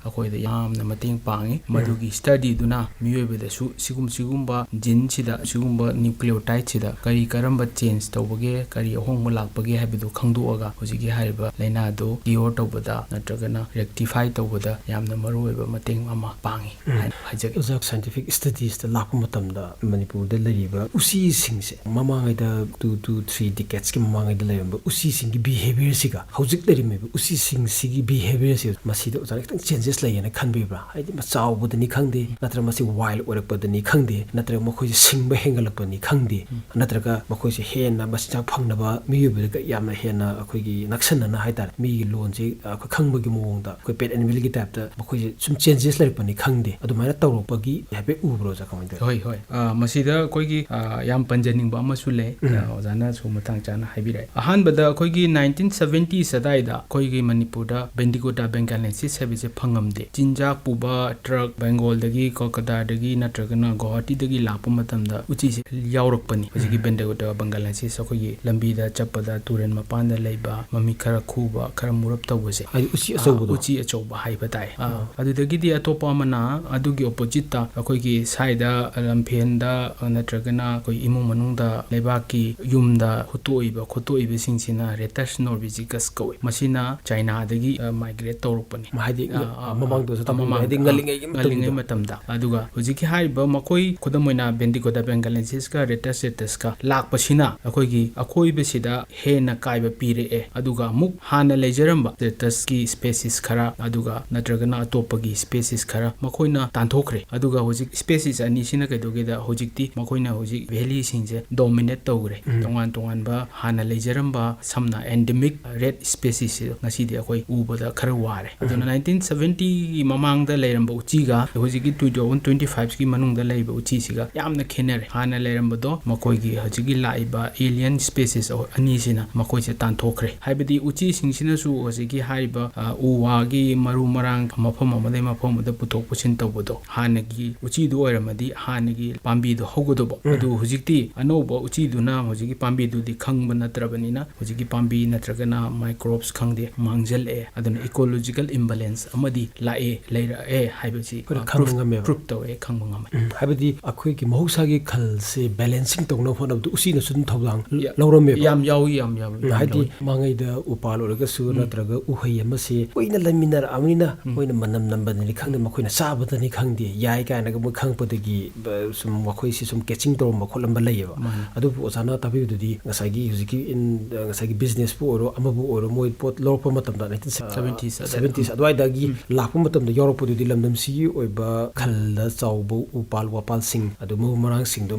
ꯑꯩꯈꯣꯏꯗ ꯌꯥꯝꯅ ꯃꯇꯦꯡ ꯄꯥꯡꯉꯤ꯫ ꯃꯗꯨꯒꯤ study ꯗꯨꯅ ꯃꯤꯑꯣꯏꯕꯗꯁꯨ ꯁꯤꯒꯨꯝ-, ꯁꯤꯒꯨꯝꯕ gene ꯁꯤꯗ, ꯁꯤꯒꯨꯝꯕ nucleotide ꯁꯤꯗ ꯀꯔꯤ ꯀꯔꯝꯕ change ꯇꯧꯕꯒꯦ, ꯀꯔꯤ ꯑꯍꯣꯡꯕ ꯂꯥꯛꯄꯒꯦ ꯍꯥꯏꯕꯗꯨ ꯈꯪꯗꯣꯛꯑꯒ, ꯍꯧꯖꯤꯛꯀꯤ ꯍꯥꯏꯔꯤꯕ ꯂꯥꯏꯅꯥꯗꯨ cure ꯇꯧꯕꯗ ꯅꯠꯇ꯭ꯔꯒꯅ rectify ꯇꯧꯕꯗ ꯌꯥꯝꯅ ꯃꯔꯨꯑꯣꯏꯕ ꯃꯇꯦꯡ ꯑꯃ ꯄꯥꯡꯉꯤ ꯍꯥꯏꯅ ꯍꯥꯏꯖꯒꯦ꯫ ꯑꯣꯖꯥ, scientific studies ꯇ ꯂꯥꯛꯄ ꯃꯇꯝꯗ ꯃꯅꯤꯄꯨꯔꯗ ꯂꯩꯔꯤꯕ ꯎꯆꯤꯁꯤꯡꯁꯦ, ꯃꯃꯥꯡꯉꯩꯗ two to three decades ꯀꯤ ꯃꯃꯥꯡꯉꯩꯗ ꯂꯩꯔꯝꯕ ꯎꯆꯤꯁꯤꯡꯒꯤ behaviour ꯁꯤꯒ ꯍꯧꯖꯤꯛ ꯂꯩꯔꯝꯃꯤꯕ ꯎꯆꯤꯁꯤꯡꯁꯤꯒꯤ behaviour ꯁꯤ, ꯃꯁꯤꯗ ꯑꯣꯖꯥꯅ ꯈꯤꯇꯪ changes ꯂꯩꯌꯦꯅ ꯈꯟꯕꯤꯕ꯭ꯔꯥ? ꯍꯥꯏꯗꯤ, ꯃ-, ꯆꯥꯎꯕꯗꯅꯤ ꯈꯪꯗꯦ, ꯅꯠꯇ꯭ꯔꯒ ꯃꯁꯤ wild ꯑꯣꯏꯔꯛꯄꯗꯅꯤ ꯈꯪꯗꯦ, ꯅꯠꯇ꯭ꯔꯒ ꯃꯈꯣꯏꯁꯦ ꯁꯤꯡꯕ ꯍꯦꯟꯒꯠꯂꯛꯄꯅꯤ ꯈꯪꯗꯦ, ꯅꯠꯇ꯭ꯔꯒ ꯃꯈꯣꯏꯁꯦ ꯍꯦꯟꯅ ꯃꯆꯤꯟꯖꯥꯛ ꯐꯪꯅꯕ, ꯃꯤꯑꯣꯏꯕꯗ ꯌꯥꯝꯅ ꯍꯦꯟꯅ ꯑꯩꯈꯣꯏꯒꯤ ꯅꯛꯁꯟꯅꯅ ꯍꯥꯏꯇꯥꯔꯦ, ꯃꯤꯒꯤ ꯂꯣꯟꯁꯦ ꯑꯩꯈꯣꯏ ꯈꯪꯕꯒꯤ ꯃꯑꯣꯡꯗ, ꯑꯩꯈꯣꯏ pet animal ꯒꯤ type ꯇ ꯃꯈꯣꯏꯁꯦ ꯁꯨꯝ changes ꯂꯩꯔꯛꯄꯅꯤ ꯈꯪꯗꯦ, ꯑꯗꯨꯃꯥꯏꯅ ꯇꯧꯔꯛꯄꯒꯤ ꯍꯥꯏꯐꯦꯠ ꯎꯕ꯭ꯔꯣ, ꯑꯣꯖꯥ? ꯀꯃꯥꯏꯅ ꯇꯧꯋꯤ? ꯍꯣꯏ, ꯍꯣꯏ꯫ ꯑ, ꯃꯁꯤꯗ ꯑꯩꯈꯣꯏꯒꯤ, ꯑ, ꯌꯥꯝ ꯄꯟꯖꯅꯤꯡꯕ ꯑꯃꯁꯨ ꯂꯩ꯫ ꯎꯝ꯫ ꯑ, ꯑꯣꯖꯥꯅꯁꯨ ꯃꯇꯥꯡ ꯆꯥꯅ ꯍꯥꯏꯕꯤꯔꯛꯑꯦ꯫ ꯑꯍꯥꯟꯕꯗ ꯑꯩꯈꯣꯏꯒꯤ nineteen seventies ꯑꯗꯥꯏꯗ ꯑꯩꯈꯣꯏꯒꯤ ꯃꯅꯤꯄꯨꯔꯗ Bandicootta bengalensis ꯍꯥꯏꯕꯁꯦ ꯐꯪꯉꯝꯗꯦ꯫ ꯆꯤꯟꯖꯥꯛ ꯄꯨꯕ truck Bengal ꯗꯒꯤ, ꯀꯣꯜꯀꯇꯥꯗꯒꯤ ꯅꯠꯇ꯭ꯔꯒꯅ ꯒꯨꯋꯥꯍꯥꯇꯤꯗꯒꯤ ꯂꯥꯛꯄ ꯃꯇꯝꯗ ꯎꯆꯤꯁꯦ ꯌꯥꯎꯔꯛꯄꯅꯤ꯫ ꯍꯧꯖꯤꯛꯀꯤ ꯎꯝ꯫ Bandicootta bengalensis ꯑꯩꯈꯣꯏꯒꯤ ꯂꯝꯕꯤꯗ ꯆꯠꯄꯗ ꯇꯨꯔꯦꯜ ꯃꯄꯥꯟꯗ ꯂꯩꯕ, ꯃꯃꯤꯠ ꯈꯔ ꯈꯨꯕ, ꯈꯔ ꯃꯨꯔꯞ ꯇꯧꯕꯁꯦ꯫ ꯍꯥꯏꯗꯤ ꯎꯆꯤ ꯑ, ꯑꯆꯧꯕꯗꯣ? ꯎꯆꯤ ꯑꯆꯧꯕ ꯍꯥꯏꯕ ꯇꯥꯏ꯫ ꯑ, ꯑꯣ꯫ ꯑꯗꯨꯗꯒꯤꯗꯤ ꯑꯇꯣꯞꯄ ꯑꯃꯅ ꯑꯗꯨꯒꯤ opposite ꯇ ꯑꯩꯈꯣꯏꯒꯤ ꯁ꯭ꯋꯥꯏꯗ ꯂꯝꯐꯦꯟꯗ ꯅꯠꯇ꯭ꯔꯒꯅ ꯑꯩꯈꯣꯏ ꯏꯃꯨꯡ ꯃꯅꯨꯡꯗ ꯂꯩꯕꯥꯛꯀꯤ ꯌꯨꯝꯗ ꯍꯨꯠꯇꯣꯛꯏꯕ ꯈꯣꯠꯇꯣꯛꯏꯕꯁꯤꯡꯁꯤꯅ Rattus norvegicus ꯀꯧꯏ꯫ ꯃꯁꯤꯅ ꯆꯥꯏꯅꯥꯗꯒꯤ, ꯑ, migrate ꯇꯧꯔꯛꯄ ꯄꯅꯤ꯫ ꯍꯥꯏꯗꯤ, ꯑꯥ, ꯑꯥ, ꯃꯃꯥꯡꯗꯁꯨ ꯑꯥ, ꯇꯥꯛꯄꯤꯕ, ꯃꯃꯥꯡꯗ, ꯍꯥꯏꯗꯤ ꯑꯥ, ꯉꯜꯂꯤꯉꯩꯒꯤ ꯉꯜꯂꯤꯉꯩ ꯃꯇꯝꯗ꯫ ꯃꯇꯝꯗ꯫ ꯑꯗꯨꯒ ꯍꯧꯖꯤꯛꯀꯤ ꯍꯥꯏꯔꯤꯕ ꯃꯈꯣꯏ, ꯈꯨꯗꯝ ꯑꯣꯏꯅ, Bendigodabengalensis-ꯀ Rattus-Rattus-ꯀ ꯂꯥꯛꯄꯁꯤꯅ ꯑꯩꯈꯣꯏꯒꯤ ꯑꯀꯣꯏꯕꯁꯤꯗ ꯍꯦꯟꯅ ꯀꯥꯏꯕ ꯄꯤꯔꯛꯑꯦ꯫ ꯑꯗꯨꯒ ꯑꯃꯨꯛ ꯍꯥꯟꯅ ꯂꯩꯖꯔꯝꯕ Rattus-ꯀꯤ species ꯈꯔ, ꯑꯗꯨꯒ ꯅꯠꯇ꯭ꯔꯒꯅ ꯑꯇꯣꯞꯄꯒꯤ species ꯈꯔ ꯃꯈꯣꯏꯅ ꯇꯥꯟꯊꯣꯛꯈ꯭ꯔꯦ꯫ ꯑꯗꯨꯒ ꯍꯧꯖꯤꯛ species ꯑꯅꯤꯁꯤꯅ ꯀꯩꯗꯧꯒꯦꯗ, ꯍꯧꯖꯤꯛꯇꯤ ꯃꯈꯣꯏꯅ ꯍꯧꯖꯤꯛ valley-ꯁꯤꯡꯁꯦ dominate ꯇꯧꯈ꯭ꯔꯦ꯫ ꯎꯝ꯫ ꯇꯣꯉꯥꯟ ꯇꯣꯉꯥꯟꯕ ꯍꯥꯟꯅ ꯂꯩꯖꯔꯝꯕ, ꯁꯝꯅ endemic rat species-ꯁꯦ ꯉꯁꯤꯗꯤ ꯑꯩꯈꯣꯏ ꯎꯕꯗ ꯈꯔ ꯋꯥꯔꯦ꯫ ꯑꯗꯨꯅ nineteen seventy-ꯒꯤ ꯃꯃꯥꯡꯗ ꯂꯩꯔꯝꯕ ꯎꯆꯤꯒ ꯍꯧꯖꯤꯛꯀꯤ two thousand twenty-five-ꯀꯤ ꯃꯅꯨꯡꯗ ꯂꯩꯔꯤꯕ ꯎꯆꯤꯁꯤꯒ ꯌꯥꯝꯅ ꯈꯦꯠꯅꯔꯦ꯫ ꯍꯥꯟꯅ ꯂꯩꯔꯝꯕꯗꯣ ꯃꯈꯣꯏꯒꯤ ꯍꯧꯖꯤꯛꯀꯤ ꯂꯥꯛꯏꯕ alien species ꯑꯅꯤꯁꯤꯅ ꯃꯈꯣꯏꯁꯦ ꯇꯥꯟꯊꯣꯛꯈ꯭ꯔꯦ꯫ ꯍꯥꯏꯕꯗꯤ ꯎꯆꯤꯁꯤꯡꯁꯤꯅꯁꯨ ꯍꯧꯖꯤꯛꯀꯤ ꯍꯥꯏꯔꯤꯕ, ꯑ, ꯎ ꯋꯥꯒꯤ ꯃꯔꯨ ꯃꯔꯥꯡ ꯃꯐꯝ ꯑꯃꯗꯒꯤ ꯃꯐꯝ ꯑꯃꯗ ꯄꯨꯊꯣꯛ ꯄꯨꯁꯤꯟ ꯇꯧꯕꯗꯣ, ꯍꯥꯟꯅꯒꯤ ꯎꯆꯤꯗꯨ ꯑꯣꯏꯔꯝꯃꯗꯤ ꯍꯥꯟꯅꯒꯤ ꯄꯥꯝꯕꯤꯗꯣ ꯍꯧꯒꯗꯧꯕ꯫ ꯎꯝ꯫ ꯑꯗꯨ ꯍꯧꯖꯤꯛꯇꯤ ꯑꯅꯧꯕ ꯎꯆꯤꯗꯨꯅ ꯍꯧꯖꯤꯛꯀꯤ ꯄꯥꯝꯕꯤꯗꯨꯗꯤ ꯈꯪꯕ ꯅꯠꯇ꯭ꯔꯕꯅꯤꯅ ꯍꯧꯖꯤꯛꯀꯤ ꯄꯥꯝꯕꯤ ꯅꯠꯇ꯭ꯔꯒꯅ microbes ꯈꯪꯗꯦ, ꯃꯥꯡꯖꯜꯂꯛꯑꯦ꯫ ꯑꯗꯨꯅ ecological imbalance ꯑꯃꯗꯤ ꯂꯥꯛꯑꯦ, ꯂꯩꯔꯛꯑꯦ ꯍꯥꯏꯕꯁꯤ, ꯑꯩꯈꯣꯏꯅ ꯑ, ꯈꯪꯕ proof, ꯉꯝꯃꯦꯕ꯫ proof ꯇꯧꯔꯛꯑꯦ, ꯈꯪꯕ ꯉꯝꯃꯦ꯫ ꯎꯝ, ꯍꯥꯏꯕꯗꯤ ꯑꯩꯈꯣꯏꯒꯤ ꯃꯍꯧꯁꯥꯒꯤ ꯈꯜꯁꯦ balancing ꯇꯧꯅꯕ ꯍꯣꯠꯅꯕꯗ ꯎꯆꯤꯅꯁꯨ ꯑꯗꯨꯝ ꯊꯧꯗꯥꯡ ꯌꯥ-, ꯂꯧꯔꯝꯃꯦꯕ꯫ ꯌꯥꯝ ꯌꯥꯎꯏ, ꯌꯥꯝ ꯌꯥꯎꯏ, ꯎꯝ, ꯌꯥꯝ ꯍꯥꯏꯗꯤ ꯌꯥꯎꯏ꯫ ꯃꯥꯡꯉꯩꯗ ꯎꯄꯥꯜ ꯑꯣꯏꯔꯒꯁꯨ ꯎꯝ꯫ ꯅꯠꯇ꯭ꯔꯒ ꯎꯍꯩ ꯑꯃꯁꯦ ꯀꯨꯏꯅ ꯂꯩꯃꯤꯟꯅꯔꯛꯑꯕꯅꯤꯅ ꯎꯝ꯫ ꯃꯣꯏꯅ ꯃꯅꯝ ꯅꯝꯕꯗꯅꯤ ꯈꯪꯗꯦ, ꯃꯈꯣꯏꯅ ꯆꯥꯕꯗꯅꯤ ꯈꯪꯗꯦ, ꯌꯥꯏ ꯀꯥꯏꯅꯒ ꯃꯣꯏ ꯈꯪꯉꯛꯄꯗꯒꯤ, ꯑ, ꯁꯨꯝ ꯃꯈꯣꯏꯁꯤ ꯁꯨꯝ catching ꯇꯧꯔꯝꯕ ꯈꯣꯠꯂꯝꯕ ꯂꯩꯌꯦꯕ꯫ ꯃꯥꯅꯤ꯫ ꯑꯗꯨꯕꯨ ꯑꯣꯖꯥꯅ ꯇꯥꯛꯄꯤꯕꯗꯨꯗꯤ ꯉꯁꯥꯏꯒꯤ ꯍꯧꯖꯤꯛꯀꯤ ꯏꯟ-, ꯑ, ꯉꯁꯥꯏꯒꯤ business-ꯄꯨ ꯑꯣꯏꯔꯣ, ꯑꯃꯕꯨ ꯑꯣꯏꯔꯣ, ꯃꯣꯏ ꯄꯣꯠ ꯂꯧꯔꯛꯄ ꯃꯇꯝꯗ nineteen seventies, Seventies ꯑꯗ꯫ seventies ꯑꯗꯨꯋꯥꯏꯗꯒꯤ ꯎꯝ꯫ ꯂꯥꯛꯄ ꯃꯇꯝꯗ ꯌꯥꯎꯔꯛꯄꯗꯨꯗꯤ ꯂꯝꯗꯝꯁꯤꯒꯤ ꯑꯣꯏꯕ ꯈꯜꯗ ꯆꯥꯎꯕ ꯎꯄꯥꯜ ꯋꯥꯄꯥꯜꯁꯤꯡ, ꯑꯗꯨ ꯃꯔꯨ ꯃꯔꯥꯡꯁꯤꯡꯗꯣ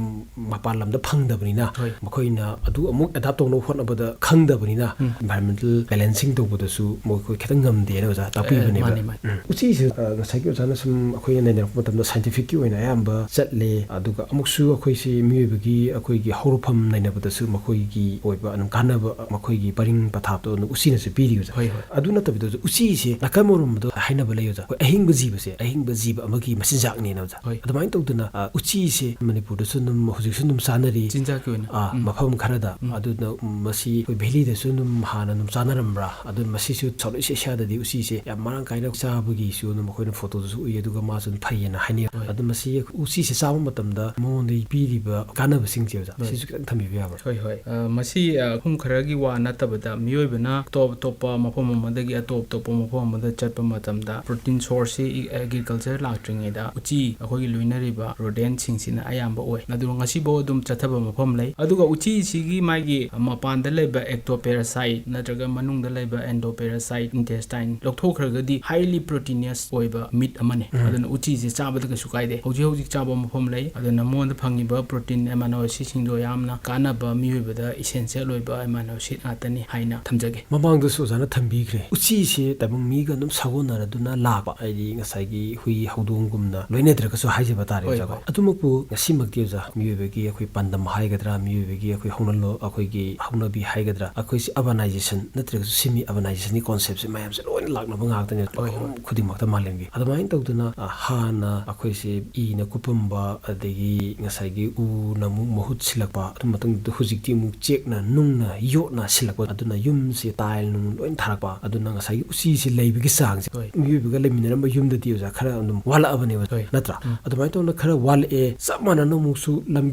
ꯃꯄꯥꯟ ꯂꯝꯗ ꯐꯪꯗꯕꯅꯤꯅ, ꯍꯣꯏ꯫ ꯃꯈꯣꯏꯅ ꯑꯗꯨ ꯑꯃꯨꯛ adapt ꯇꯧꯅꯕ ꯍꯣꯠꯅꯕꯗ ꯈꯪꯗꯕꯅꯤꯅ, ꯎꯝ꯫ environmental balancing ꯇꯧꯕꯗꯁꯨ ꯃꯈꯣꯏ ꯈꯤꯇꯪ ꯉꯝꯗꯦꯅ ꯑꯣꯖꯥ ꯇꯥꯛꯄꯤꯕꯅꯦꯕ꯫ ꯃꯥꯅꯤ, ꯃꯥꯅꯤ꯫ ꯎꯝ꯫ ꯎꯆꯤꯁꯦ, ꯑ, ꯉꯁꯥꯏꯒꯤ ꯑꯣꯖꯥꯅ ꯁꯨꯝ ꯑꯩꯈꯣꯏꯅ ꯅꯩꯅꯔꯛꯄ ꯃꯇꯝꯗ scientific-ꯀꯤ ꯑꯣꯏꯅ ꯑꯌꯥꯝꯕ ꯆꯠꯂꯦ, ꯑꯗꯨꯒ ꯑꯃꯨꯛꯁꯨ ꯑꯩꯈꯣꯏꯁꯤ ꯃꯤꯑꯣꯏꯕꯒꯤ ꯑꯩꯈꯣꯏꯒꯤ ꯍꯧꯔꯛꯐꯝ ꯅꯩꯅꯕꯗꯁꯨ ꯃꯈꯣꯏꯒꯤ ꯑꯣꯏꯕ ꯑꯗꯨꯝ ꯀꯥꯟꯅꯕ ꯃꯈꯣꯏꯒꯤ ꯄꯔꯤꯡ ꯄꯊꯥꯞꯇꯣ ꯑꯗꯨꯝ ꯎꯆꯤꯅꯁꯨ ꯄꯤꯔꯤ ꯑꯣꯖꯥ꯫ ꯍꯣꯏ, ꯍꯣꯏ꯫ ꯑꯗꯨ ꯅꯠꯇꯕꯤꯗꯁꯨ ꯎꯆꯤꯁꯦ ꯅꯥꯀꯟ ꯑꯃꯔꯣꯝꯗ ꯍꯥꯏꯅꯕ ꯂꯩ ꯑꯣꯖꯥ, ꯑꯩꯈꯣꯏ ꯑꯍꯤꯡꯕ ꯖꯤꯕꯁꯦ, ꯑꯍꯤꯡꯕ ꯖꯤꯕ ꯑꯃꯒꯤ ꯃꯆꯤꯟꯖꯥꯛꯅꯦꯅ ꯑꯣꯖꯥ꯫ ꯍꯣꯏ꯫ ꯑꯗꯨꯃꯥꯏꯅ ꯇꯧꯗꯅ, ꯑ, ꯎꯆꯤꯁꯦ ꯃꯅꯤꯄꯨꯔꯗꯁꯨ ꯑꯗꯨꯝ ꯍꯧꯖꯤꯛꯁꯨ ꯑꯗꯨꯝ ꯆꯥꯅꯔꯤ꯫ ꯆꯤꯟꯖꯥꯛꯀꯤ ꯑꯣꯏꯅ꯫ ꯑꯥ, ꯎꯝ꯫ ꯃꯐꯝ ꯈꯔꯗ꯫ ꯎꯝ꯫ ꯑꯗꯨꯅ, ꯎꯝ, ꯃꯁꯤ ꯑꯩꯈꯣꯏ valley-ꯗꯁꯨ ꯑꯗꯨꯝ ꯍꯥꯟꯅ ꯑꯗꯨꯝ ꯆꯥꯅꯔꯝꯕ꯭ꯔꯥ? ꯑꯗꯨ ꯃꯁꯤꯁꯨ South East Asia-ꯗꯗꯤ ꯎꯆꯤꯁꯦ ꯌꯥꯝ ꯃꯔꯥꯡ ꯀꯥꯏꯅ ꯆꯥꯕꯒꯤꯁꯨ ꯑꯗꯨꯝ ꯑꯩꯈꯣꯏꯅ photo-ꯗꯁꯨ ꯎꯏ, ꯑꯗꯨꯒ ꯃꯥꯁꯨ ꯑꯗꯨꯝ ꯐꯩꯌꯦꯅ ꯍꯥꯏꯅꯩ꯫ ꯍꯣꯏ꯫ ꯑꯗꯨ ꯃꯁꯤ ꯎꯆꯤꯁꯦ ꯆꯥꯕ ꯃꯇꯝꯗ ꯃꯉꯣꯟꯗ ꯄꯤꯔꯤꯕ ꯀꯥꯟꯅꯕꯁꯤꯡꯁꯦ ꯑꯣꯖꯥ, ꯍꯣꯏ꯫ ꯁꯤꯁꯨ ꯈꯤꯇꯪ ꯊꯝꯕꯤꯕ ꯌꯥꯕ꯭ꯔꯥ? ꯍꯣꯏ, ꯍꯣꯏ꯫ ꯑ, ꯃꯁꯤ, ꯑ, ꯃꯐꯝ ꯈꯔꯒꯤ ꯋꯥ ꯅꯠꯇꯕꯗ ꯃꯤꯑꯣꯏꯕꯅ ꯑꯇꯣꯞ ꯑꯇꯣꯞꯄ ꯃꯐꯝ ꯑꯃꯗꯒꯤ ꯑꯇꯣꯞ ꯑꯇꯣꯞꯄ ꯃꯐꯝ ꯑꯃꯗ ꯗ ꯆꯠꯄ ꯃꯇꯝꯗ protein source ꯁꯤ agriculture ꯂꯥꯛꯇ꯭ꯔꯤꯉꯩꯗ ꯎꯆꯤ, ꯑꯩꯈꯣꯏꯒꯤ ꯂꯣꯏꯅꯔꯤꯕ rodent ꯁꯤꯡꯁꯤꯅ ꯑꯌꯥꯝꯕ ꯑꯣꯏ꯫ ꯑꯗꯨꯒ ꯉꯁꯤꯐꯥꯎ ꯑꯗꯨꯝ ꯆꯠꯊꯕ ꯃꯐꯝ ꯂꯩ꯫ ꯑꯗꯨꯒ ꯎꯆꯤꯁꯤꯒꯤ ꯃꯥꯒꯤ ꯃꯄꯥꯟꯗ ꯂꯩꯕ ectoparasite ꯅꯠꯇ꯭ꯔꯒ ꯃꯅꯨꯡꯗ ꯂꯩꯕ endoparasite, intestine ꯂꯧꯊꯣꯛꯈ꯭ꯔꯒꯗꯤ highly proteinous ꯑꯣꯏꯕ meat ꯑꯃꯅꯤ꯫ ꯑꯗꯨꯅ ꯎꯆꯤꯁꯦ ꯆꯥꯕꯗ ꯀꯩꯁꯨ ꯀꯥꯏꯗꯦ꯫ ꯍꯧꯖꯤꯛ ꯍꯧꯖꯤꯛ ꯆꯥꯕ ꯃꯐꯝ ꯂꯩ꯫ ꯑꯗꯨꯅ ꯃꯉꯣꯟꯗ ꯐꯪꯉꯤꯕ protein amino acid ꯁꯤꯡꯗꯣ ꯌꯥꯝꯅ ꯀꯥꯟꯅꯕ, ꯃꯤꯑꯣꯏꯕꯗ essential ꯑꯣꯏꯕ amino acid ꯉꯥꯛꯇꯅꯤ ꯍꯥꯏꯅ ꯊꯝꯖꯒꯦ꯫ ꯃꯃꯥꯡꯗꯁꯨ ꯑꯣꯖꯥꯅ ꯊꯝꯕꯤꯈ꯭ꯔꯦ, ꯎꯆꯤꯁꯦ ꯇꯥꯏꯕꯪ ꯃꯤꯒ ꯑꯗꯨꯝ ꯁꯥꯒꯣꯟꯅꯔꯗꯨꯅ ꯂꯥꯛꯄ, ꯍꯥꯏꯗꯤ ꯉꯁꯥꯏꯒꯤ ꯍꯨꯏ ꯍꯧꯗꯣꯡꯒꯨꯝꯅ ꯂꯣꯏꯅꯗ꯭ꯔꯒꯁꯨ ꯍꯥꯏꯖꯕ ꯇꯥꯔꯦ, ꯍꯣꯏ, ꯑꯣꯖꯥꯀꯣ꯫ ꯍꯣꯏ꯫ ꯑꯗꯨꯃꯛꯄꯨ ꯉꯁꯤꯃꯛꯇꯤ ꯑꯣꯖꯥ, ꯃꯤꯑꯣꯏꯕꯒꯤ ꯑꯩꯈꯣꯏ ꯄꯥꯟꯗꯝ ꯍꯥꯏꯒꯗ꯭ꯔꯥ, ꯃꯤꯑꯣꯏꯕꯒꯤ ꯑꯩꯈꯣꯏ ꯍꯧꯅꯂꯣ-, ꯑꯩꯈꯣꯏꯒꯤ ꯍꯧꯅꯕꯤ ꯍꯥꯏꯒꯗ꯭ꯔꯥ, ꯑꯩꯈꯣꯏꯁꯤ urbanization ꯅꯠꯇ꯭ꯔꯒꯁꯨ semi urbanization ꯒꯤ concept ꯁꯦ ꯃꯌꯥꯝꯁꯦ ꯂꯣꯏꯅ ꯂꯥꯛꯅꯕ ꯉꯥꯛꯇꯅꯦ, ꯍꯣꯏ, ꯍꯣꯏ꯫ ꯃꯐꯝ ꯈꯨꯗꯤꯡꯃꯛꯇ ꯃꯥꯂꯦꯝꯒꯤ꯫ ꯑꯗꯨꯃꯥꯏꯅ ꯇꯧꯗꯅ, ꯑ, ꯍꯥꯟꯅ ꯑꯩꯈꯣꯏꯁꯦ ꯏꯅ ꯀꯨꯞꯄꯝꯕ, ꯑꯗꯒꯤ ꯉꯁꯥꯏꯒꯤ ꯎꯅ ꯑꯃꯨꯛ ꯃꯍꯨꯠ ꯁꯤꯜꯂꯛꯄ, ꯑꯗꯨ ꯃꯇꯨꯡꯗ ꯍꯧꯖꯤꯛꯇꯤ ꯑꯃꯨꯛ ꯆꯦꯛꯅ, ꯅꯨꯡꯅ ꯌꯣꯠꯅ ꯁꯤꯜꯂꯛꯄ, ꯑꯗꯨꯅ ꯌꯨꯝꯁꯦ tile ꯅꯨꯡ ꯂꯣꯏꯅ ꯊꯥꯔꯛꯄ, ꯑꯗꯨꯅ ꯉꯁꯥꯏꯒꯤ ꯎꯆꯤꯁꯤ ꯂꯩꯕꯒꯤ ꯆꯥꯡꯁꯦ, ꯍꯣꯏ꯫ ꯃꯤꯑꯣꯏꯕꯒ ꯂꯩꯃꯤꯟꯅꯔꯝꯕ ꯌꯨꯝꯗꯗꯤ ꯑꯣꯖꯥ ꯈꯔ ꯑꯗꯨꯝ ꯋꯥꯠꯂꯛꯑꯕꯅꯦꯕ, ꯍꯣꯏ꯫ ꯅꯠꯇ꯭ꯔꯥ? ꯎꯝ꯫ ꯑꯗꯨꯃꯥꯏꯅ ꯇꯧꯅ ꯈꯔ ꯋꯥꯠꯂꯛꯑꯦ꯫ ꯆꯞ ꯃꯥꯟꯅꯅ ꯑꯃꯨꯛꯁꯨ